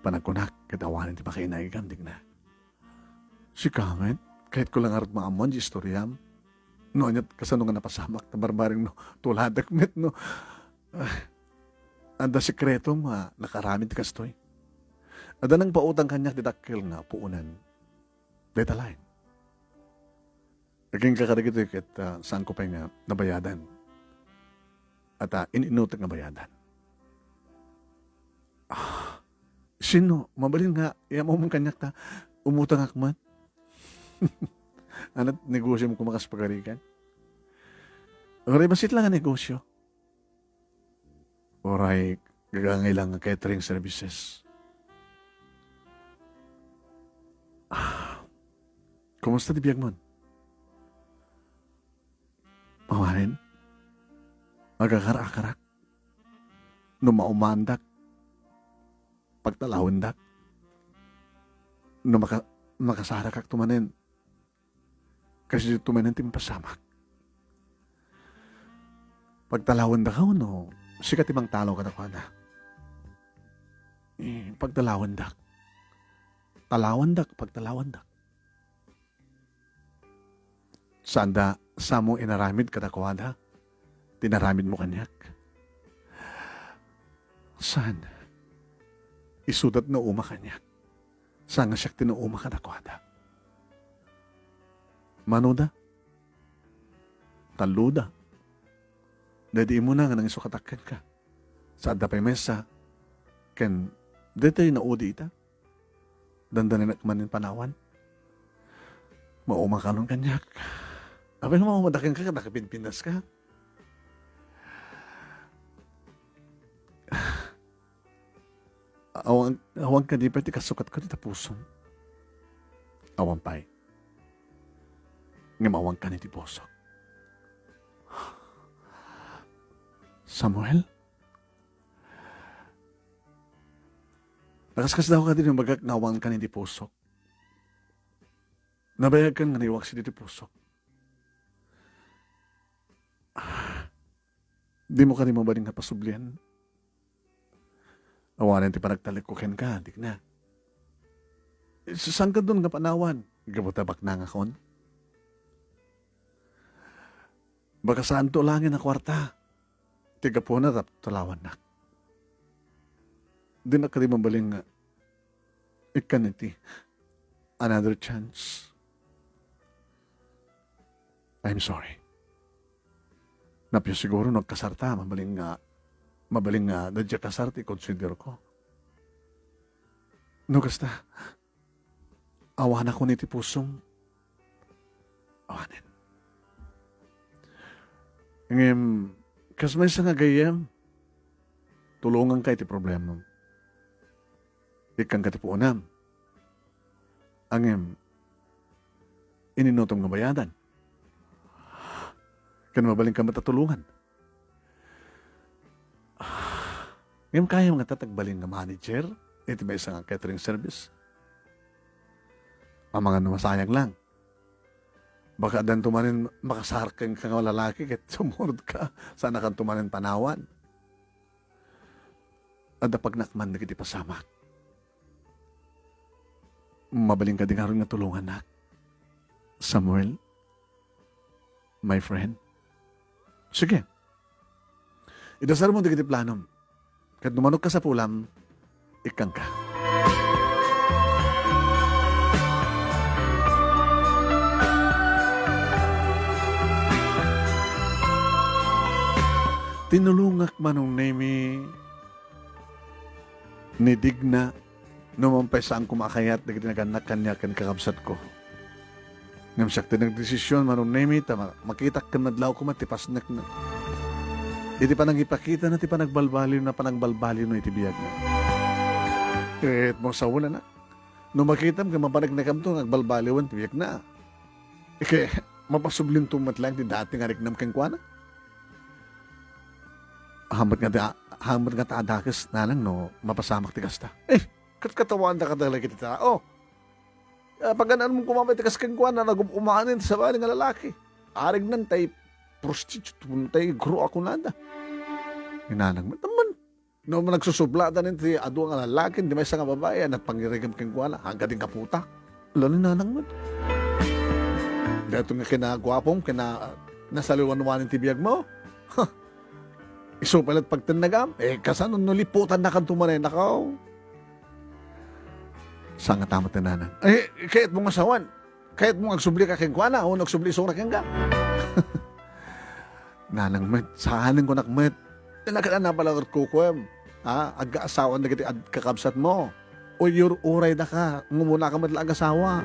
Panagkunak, ket awanen ti pakainaigam, Digna. Sika met, kayatko la ngarud maammuan ti istoriam. No aniat kasano nga napasamak, ta barbareng no tuladek met, no. Ah, adda sekretom nga nakaaramid ti kastoy. Adda nangpautang kaniak ti dakkel nga puonan. Dayta laeng. Agingga kadagitoy ket, ah, saanko pay nga nabayadan. Ata, in-inutek nga bayadan. Ah, sino? Mabalin nga, iammo man kaniak ta umutangak met. Aniat negosiom koma kas pagarigan? Uray bassit la nga negosio. Uray gagangay la nga catering services. Ah, kumusta ti biagmon? Awanen, agakar-akarak. No maumaandak, pagtalawendak. No maka-, makasarakakto manen, kasdiay manen ti mapasamak. Pagtalawendaka wenno sika ti mangtalaw kadakuada? Eh, pagtalawendak. Talawendak, pagtalawendak. Saanda, saanmo inaramid kadakuada ti inaramidmo kaniak? Saan? Isuda ti nauma kaniak. Saan nga siak ti nauma kadakuada? Manoda? Talloda? Daydi immuna nga nangisaokatak kenka. Saanda pay maysa ken daytoy naudi ita. Dandanenak manen panawan. Mauma kanon kaniak. Apay nga madakenka, nakapinpintaska? Awan, awan kadi pay ti kasukatko iti pusom. Awan pay. Ngem awan kadi iti pusok. Samuel? Nakaskasdaaw kadi no imbagak nga awan kadi iti pusok. Nabayagkan nga naiwaksi iti pusok. Dimo kadi mabalin nga pasublian? Awanen ti panagtalekko kenka, dikna. Saan kadton nga panawan? Gapu ta baknangakon? Baka saanto laengen a kuarta ti gapuna tapno talawannak. Dinak kadi mabalin nga ikkan iti another chance. I'm sorry. Napno siguro no agkasarta, mabalin nga, mabalin nga adda diay kasar ti ikonsiderko. No kasta, awanakon iti pusom. Awanen. Ngem, kas maysa nga gayyem, tulonganka iti problemam. Ikkanka ti puonam. Ngem, ininutom nga bayadan. Ken mabalinka met a tulongan. Ngem kayam ngata ti agbalin nga manager iti maysa nga catering service? Amangan no masayang lang. Baka addanto manen makasar kenka nga lalaki ket sumurodka, saannakanto manen panawan. Adda pagnaekman dagiti pasamak. Mabalin kadi ngarud nga tulongannak, Samuel, my friend? Sige. Idasarmo dagiti planom. Ket no mano ti kasapulam, ikkanka. Tinulongak, Manong Nemi, ni Digna, no man pay saan koma a kayat dagiti nagannak kaniak ken kakabsatko. Ngem siak ti nagdesisyon, Manong Nemi, ta ma-, makitak ken madlaw koma ti pasnekna. Iti panangipakitana ti panagbalbaliwna, panagbalbaliwna iti biagna. Ket mo sawen, anak, no makitam ket mapaneknekamto nga agbalbaliwen ti biagna, ket mapasublinto met laeng ti dati nga riknam kenkuana. Haanmo met nga ta-, haanmo met nga ta a dakes, nanang, no mapasamak ti kasta. Eh, ket katawanda kadagiti tao. Ah, pagan-anmo koma pay ti kas kenkuana, nagum-umanen ti sabali nga lalaki. Arignan tay prostitute, tay guro a kunada. Ni nanang met, amman, no nagsusubla ta nen ti adu nga lalaki, di maysa nga babai a nagpangirigem kenkuana, agadi nga puta. Ala ni nanang met. Daytoy nga kinaguapom, kina-, nasaliwanwanen ti biagmo. Isu pay la't pagtennagam. Eh, kasano no liputannakanto manen, nakaw? Sangata met ti nanang. Eh, kayatmo nga sawen. Kayatmo nga agsublika kenkuana, wenno agsubli isuna kenka? Nanang met, saanenko nak met. Dina ket a napalagad kukuem. Ha? Agkaasawan dagiti ad-, kakabsatmo. Uray-uray daka, ngumuna ka met la agasawa.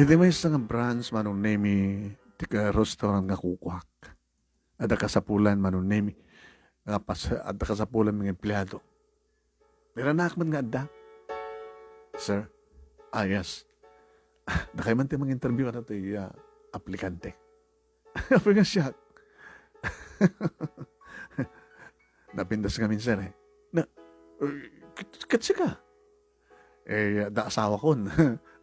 Iti maysa nga branch, Manong Nemi, ti ka-, restaurant nga kukuak. Adda kasapulan, Manong Nemi, nga pas-, adda kasapulan nga empleyado. Niranaak met nga adda. Sir? Ah, yes. Dakay man ti mang-interview kadagiti, ah, aplikante. Apay nga siak? Napintas ngamin, sir, eh. Na, eh, ket, ket sika? Eh, adda asawakon.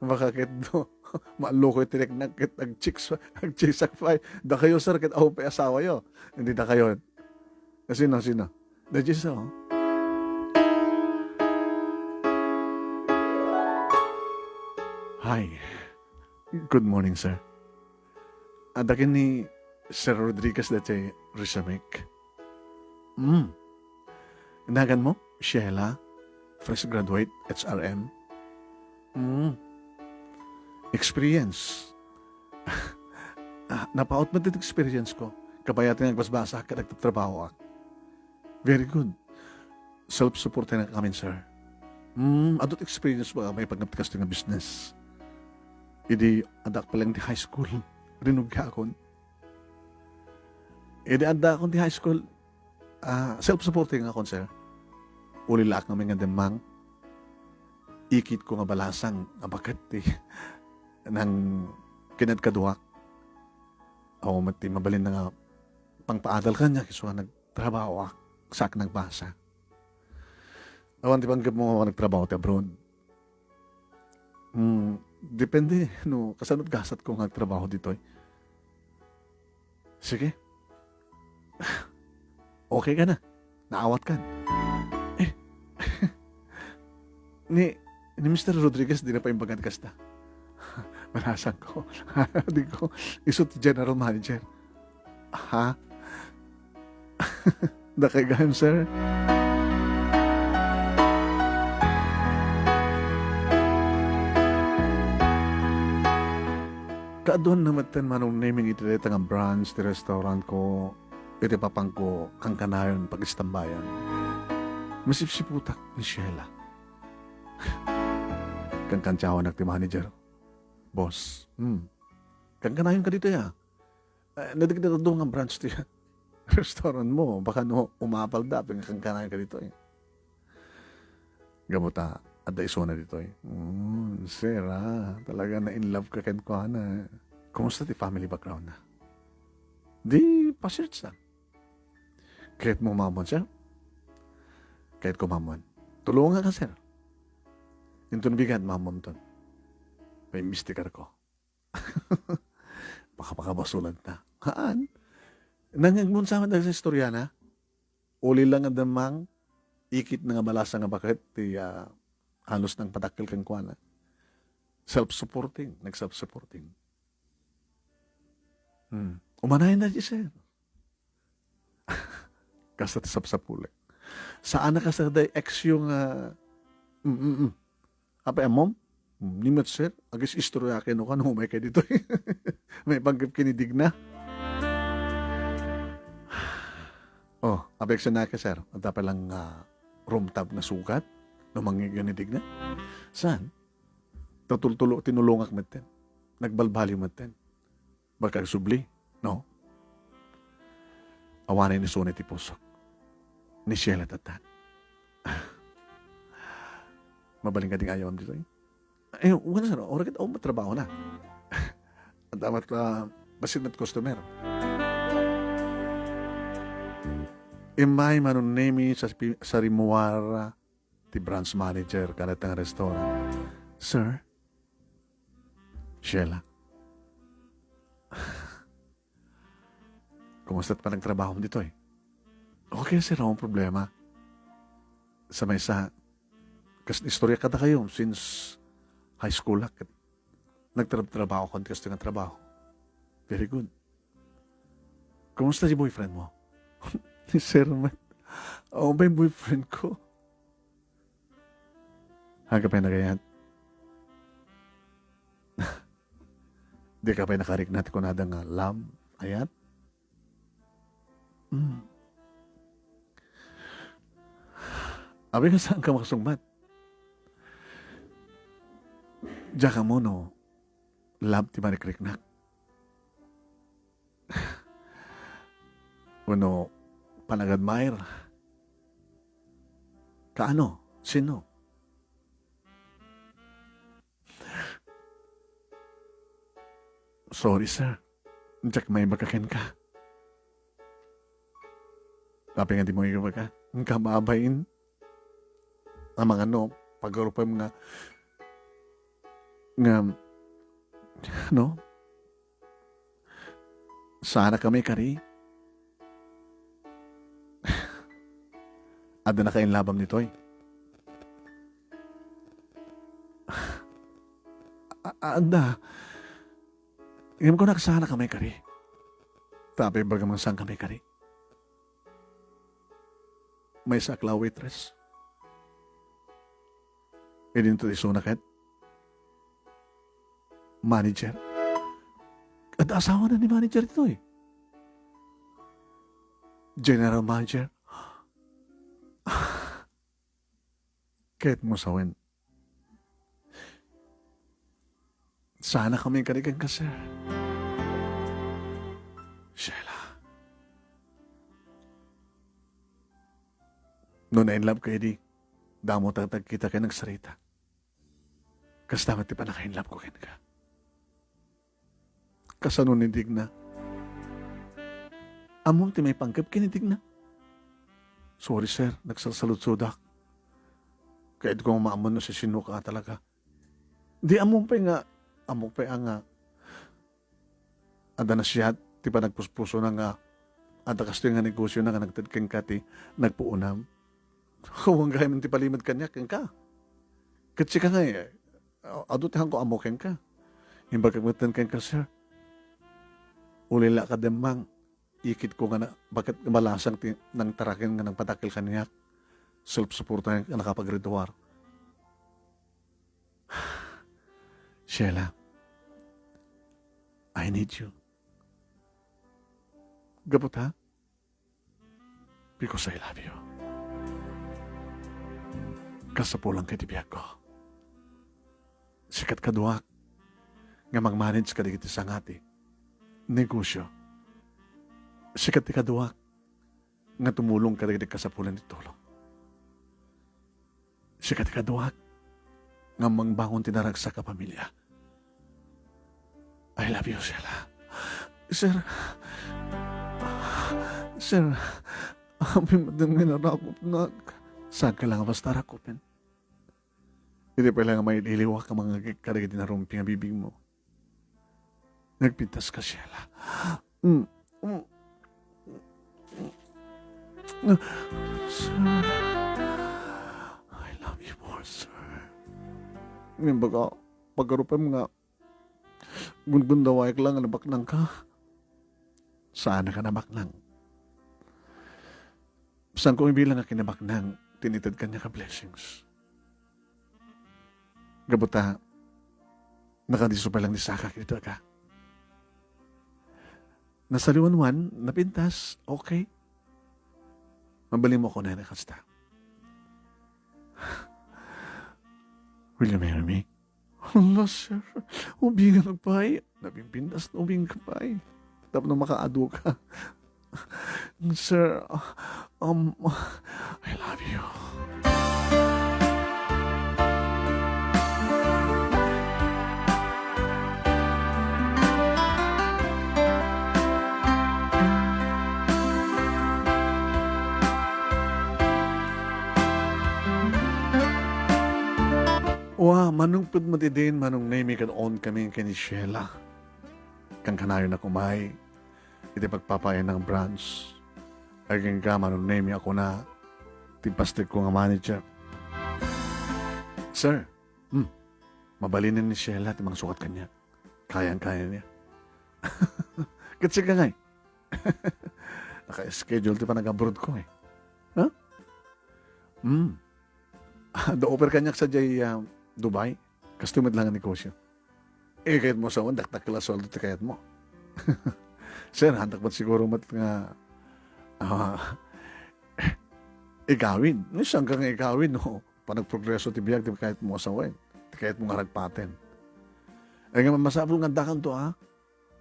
Baka ket no, maallokoy ti riknak ket agchicks, agchicks ak pay. Dakayo, sir, ket awan pay asawayo. Iti dakayo. Sino, sino? Daydiay, sir, oh. Hi. Good morning, sir. Adda ken ni Sir Rodriguez daytoy resume-k. Mm. Naganmo, Sheila, fresh graduate, H R M. Mm. Experience. Ah, napaut met ti experience ko. Kabayaten nga agbasbasaak ket agtatrabahoak. Very good. Self-supporting ka ngamin, sir. Hmm, adut experience mo a maipanggep ti kastoy nga business? Idi addaak pa lang ti high school, rinugiakon. Idi addaakon ti high school, ah, self-supporting akon, sir. Uli laak ngamin nga demmang, ikitko nga balasang a baket ti nang kinadkaduak. Awan met ti mabalin nga pangpaadal kaniak, isu nga nagtrabahoak, saak nagbasa. Awan ti panggepmo nga nagtrabaho ti abroad. Hmm, depende no kasano ti gasatko nga agtrabaho ditoy. Sige. Okay ka na. Naawat kan. Eh. Ni, ni Mister Rodriguez, di na paimbagad kasta. Balasangko. Di ko, isu ti general manager. Ha? Dakay gayam, sir. Kaaduan na metten manong naming iti dayta nga branch ti restaurant ko iti papangko kankanayon pagistambayan. Masipsiputak ni Sheila. Kankantiawanak ti manager. Boss, hmm. Kankanayon ka ditoy, ah. Eh, nadagdagdo nga branch ti restaurant mo. Baka no, umapal da, pinakankanayon ka ditoy. Gapu ta, adda isuna ditoy. Mm, sir, ah, talaga na in love ka kenkuana. Kumusta ti family background na? Di, pa-search na. Kayat mo maammuan, sir? Kayat ko maammuan. Tulungan ka, sir. Inton bigat, maammuan ton. May mistiker ko. Pakapakabasolan ta. Haan. Nangagmunsa man sa istorya na. Uli lang nga damang, ikit na nga balasa nga baket ti, ah, halos nang padakkel kenkuana. Self-supporting, nag-self-supporting. Hmm. Umanayan na di, sir. Kasta ti sapsapulek. Saan a kasta day ex yung, ah, mm, mm, mm. Apay ammom? Hmm, ni met, sir. Agis istorya kayo no kano, may kayo dito. May panggap kinidig na. Oh, apay ex na ka, sir. Ang tapay lang, ah, room tab nga sugat. No mangyag yun idig na. Saan? Tatultulo, tinulungak metten. Nagbalbaliw metten. Baka agsubli, no? Awanen isuna ti pusok. Ni Sheila tatan. Mabalin ka di nga ayawam dito, eh? Eh, wala sa, oras kita, oh, matrabaho na. At dapat, ah, basit na customer. Immay manunemi sa pi-, sa rimuar ti branch manager kanatang restaurant. Sir? Sheila? Kumusta pa nagtrabaho mo ditoy? Okay, sir, ang problema. Sa may sa, kas istorya kada kayo since high school, ha? Nagtrabaho ko, kasto nga trabaho. Very good. Kumusta si boyfriend mo? Ni Sir Matt. Oo, ba yung boyfriend ko? Aga pa yung nagayat? Di ka pa yung nakariknat ko na nga love? Ayat? Mm. Abi nga saan ka makasungbat? Diya ka mo no, love ti marikriknak. Uno, panag-admire. Kaano? Sino? Sorry, sir. Diak maibaga kenka. Apay nga di mo ibaga? Ang kababain. Ang mga no, pag-urupem nga, nga, no? Sana kami kari. Adda nakainlabam nitoy. A-, a-, adda. Ngem ko nagsana kami kari. Tapay baga man saan kami kari. Maysa a waitress. Idinto isuna ket manager. Adda asawa na ni manager ditoy. General manager. Ket mo sawen. Saan a kami kadi kenka, sir. Sheila. No na-in love ka idi, damo ta nagkita ken nagsarita. Kasta met ti pannaka-in love ko kenka. Kasano ni Digna? Ammom ti maipanggep ken ni Digna? Sorry, sir, nagsalsaludsodak. Kayatko nga maammo no sisino ka talaga. Di ammom pay nga, ammok pay a nga, adda nasiat ti panagpuspusona nga adda kastoy nga negosiona nga nagted kenka ti nagpuonam. Awan gayam ti palimed kaniak kenka. Ket sika ngay, adu ti haanko ammo kenka. Imbagak metten kenka, sir. Ulila ka demmang. Ikit ko nga na, baket malasang ti nangtaraken nga nangpadakkel kaniak. Self-support nga nakapagriduar. Sheila, I need you. Gapu ta? Because I love you. Kasapulan ka iti biag ko. Sika ti kaduak nga mang-manage kadagiti sangati, negosyo. Sika ti kaduak nga tumulong kadagiti kasapulan ti tulong. Sika ti kaduak nga mangbangon ti naragsak a pamilia. I love you, Sheila. Sir, sir, amin met nga narakopnak. Saan ka lang basta rakupen? Iti pay lang nga mailiwak nga mga kadagiti narumpi nga bibig mo. Nagpintas ka, Sheila. Mm. Mm. Sir, I love you more, sir. Ngem baga, paggarupem nga gundawayek lang nga nabaknang ka. Saan ka nabaknang? Saan ko ibilang nga kinabaknang ti inited kaniak a blessings? Gapu ta, nakadisso pay lang ni Saka iti daga. Nasaliwanwan, napintas, okay. Mabalin mo ako na kasta. Will you marry me? Hala, sir. Ubing ka pay. Napimpintas na ubing ka pay. Tapno makaadu ka. Sir, um, I love you. Wa, manungpet met idin, Manong Nemy, ket on kami ken ni Sheila. Kankanayon a kumay iti pagpapainang branch. Agingga, Manong Nemy, ako na ti pastekko nga manager. Sir, hmm, mabalinen ni Sheila ti mangsukat kaniak. Kayang-kaya niya. Ket sika ngay? Naka-schedule ti panag-abroad ko eh. Ha? Hmm. Ah, da-offer kaniak sadiay, ah, Dubai. Kastoy met lang a negosyo. Eh, kayat mo sawen, dakdakkel a sueldo ti kayat mo. Sir, handak met siguro met nga, ah, igawid. No, saan ka nga igawid, no? Panagprogreso ti biag, ti kayat mo sawen. Ti kayat mo nga ragpaten. Ay nga, masapul nga addakanto, ah.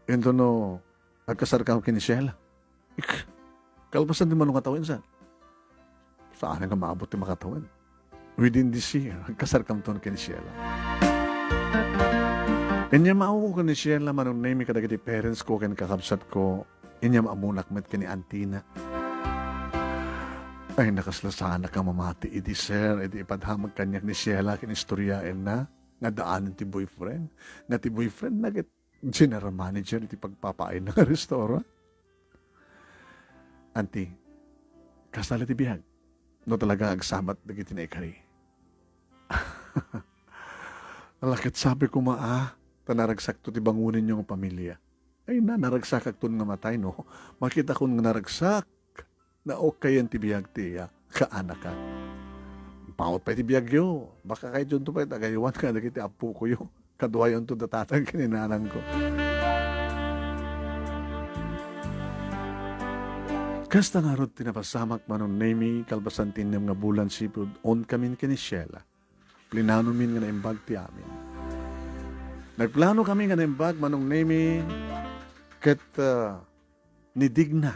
Intono, agkasarkam ken ni Sheila. Ik, kalpasan ti mano nga tawen, saan? Saan nga maabot ti makatawen? Within this year, agkasarkamton ken ni Sheila. Inyam-amok ken ni Sheila, Manong Nemy, kadagiti parents ko ken kakabsat ko, inyam-amonak met ken ni auntie na. Ay, nakasla saanak a mamati idi, sir, idi ipadamag kaniak ni Sheila ken istoryaenna nga daanen ti boyfriend, nga ti boyfriend na ket general manager iti pagpapaayna nga restaurant. Auntie, kasta la ti biag no talaga agsabat dagiti naikari. Ala, ket sabi koma a, ta naragsakto ti bangonenyo nga pamilia. Ay na, naragsakakton nga matay, no? Makitakon nga naragsak. Naokkayen ti biag ti, ah, kaanaka. Paut pay ti biagyo. Baka kaytonto pay tagaywan kadagiti appokoyo. Kaduayonto da tatang ken ni nanangko. Kasta ngarud ti napasamak, Manong Nemy, kalpasan ti innem nga bulan sipud on kamin ken ni Sheila. Plinanomin nga naimbag ti amin. Nagplano kami nga naimbag, Manong Nemi, ket, ah, ni Digna.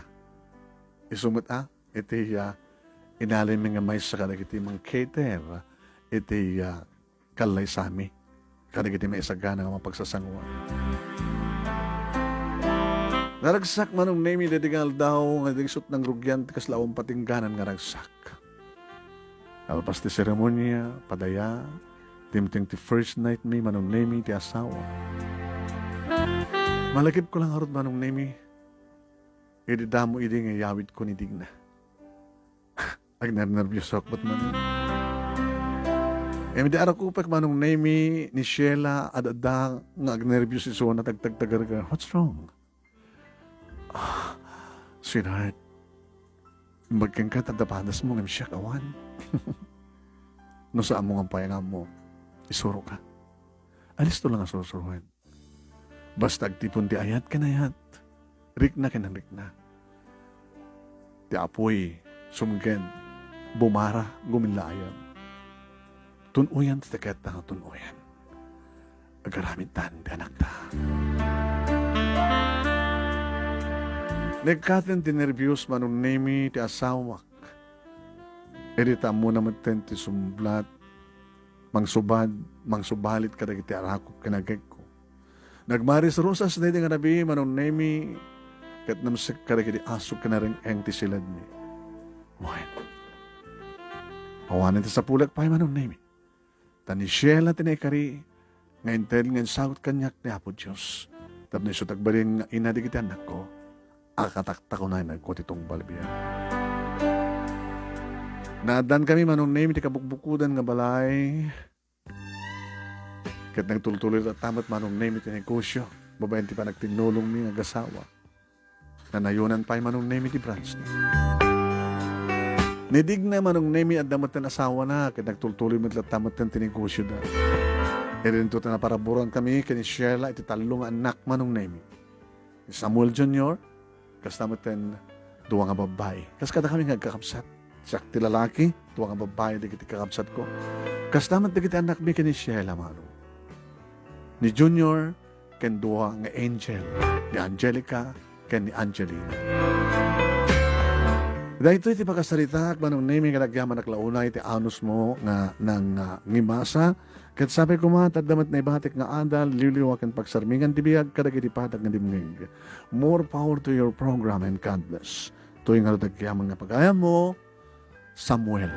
Isu met, ah, iti, ah, inalin mi nga maysa kadagiti mang-cater iti, ah, kallaysami kadagiti maisagana nga mapagsasangoan. Naragsak, Manong Nemi, daydi nga aldaw nga di isut' nangrugian ti kasla awan patingganan nga ragsak. Kalpas ti seremonia, padaya, dimteng ti first night mi, Manong Nemi, ti asawa. Malagipko la ngarud, Manong Nemi, idi damo idi nga iyawidko ni Digna. Agnernerbiosok met man. Ngem idi arakupek, Manong Nemi, ni Sheila, ad-adda nga agnerbios isuna, tagtagtagargar. What's wrong? "Ah, sweetheart, imbag kenka ti adda padasmo ngem siak awan." "No saanmo nga pay nga ammo, isuroka. Alisto lang a sursuroen. Basta agtipon ti ayat ken ayat, rikna ken rikna. Ti apuy, sumged, bumara, gumillaayab. Tun-oyan ti tiketta nga tun-oyan. Agaramidtan ti anakta." Nagkaten ti nerbios, Manong Nemi, ti asawak. Idi ta ammona metten ti sumblat, mangsubad, mangsubalit kadagiti arakop ken agegko. Nagmarisrusas daydi nga rabii, Manong Nemi, ket namsek kadagiti asuk ken nareng-eng ti siledmi. Wen, awanen ti sapulek pay, Manong Nemi. Ta ni Sheila ti naikari nga inted nga insagut kaniak ni Apo Dios. Tapno isu ti agbalin nga ina dagiti annakko, akataktakonay nga agko ti tunggal biag. Naaddan kami, Manong Nemi, ti kabukbukodan nga balay. Ket nagtultuloy latta met, Manong Nemi, ti negosio babaen ti panagtinnulongmi nga agasawa. Nanayonan pay, Manong Nemi, ti branch na. Ni Digna, Manong Nemi, adda metten asawana, ket nagtultuloy met latta metten ti negosioda. Idinto ti naparaburan kami ken ni Sheila iti tallo nga annak, Manong Nemi. Ni Samuel Junior, kasta metten dua nga babbai. Kas kadakami nga agkakabsat. Siak ti lalaki, dua nga babbai dagiti kakabsatko. Kasta met dagiti annakmi ken ni Sheila, Manong. Ni Junior, ken dua nga angel, ni Angelica ken ni Angelina. Daytoy ti pakasaritaak, Manong Nemi, nga nagyamanak la unay ti anusmo nga nangngimasa. Ket sapay koma, ta adda met naibatik nga adal, liwliwa ken pagsarmingan ti biag kadagiti patag nga dimngeg. More power to your program and God bless. Toy ngarud agyaman nga pagayammo, Samuel.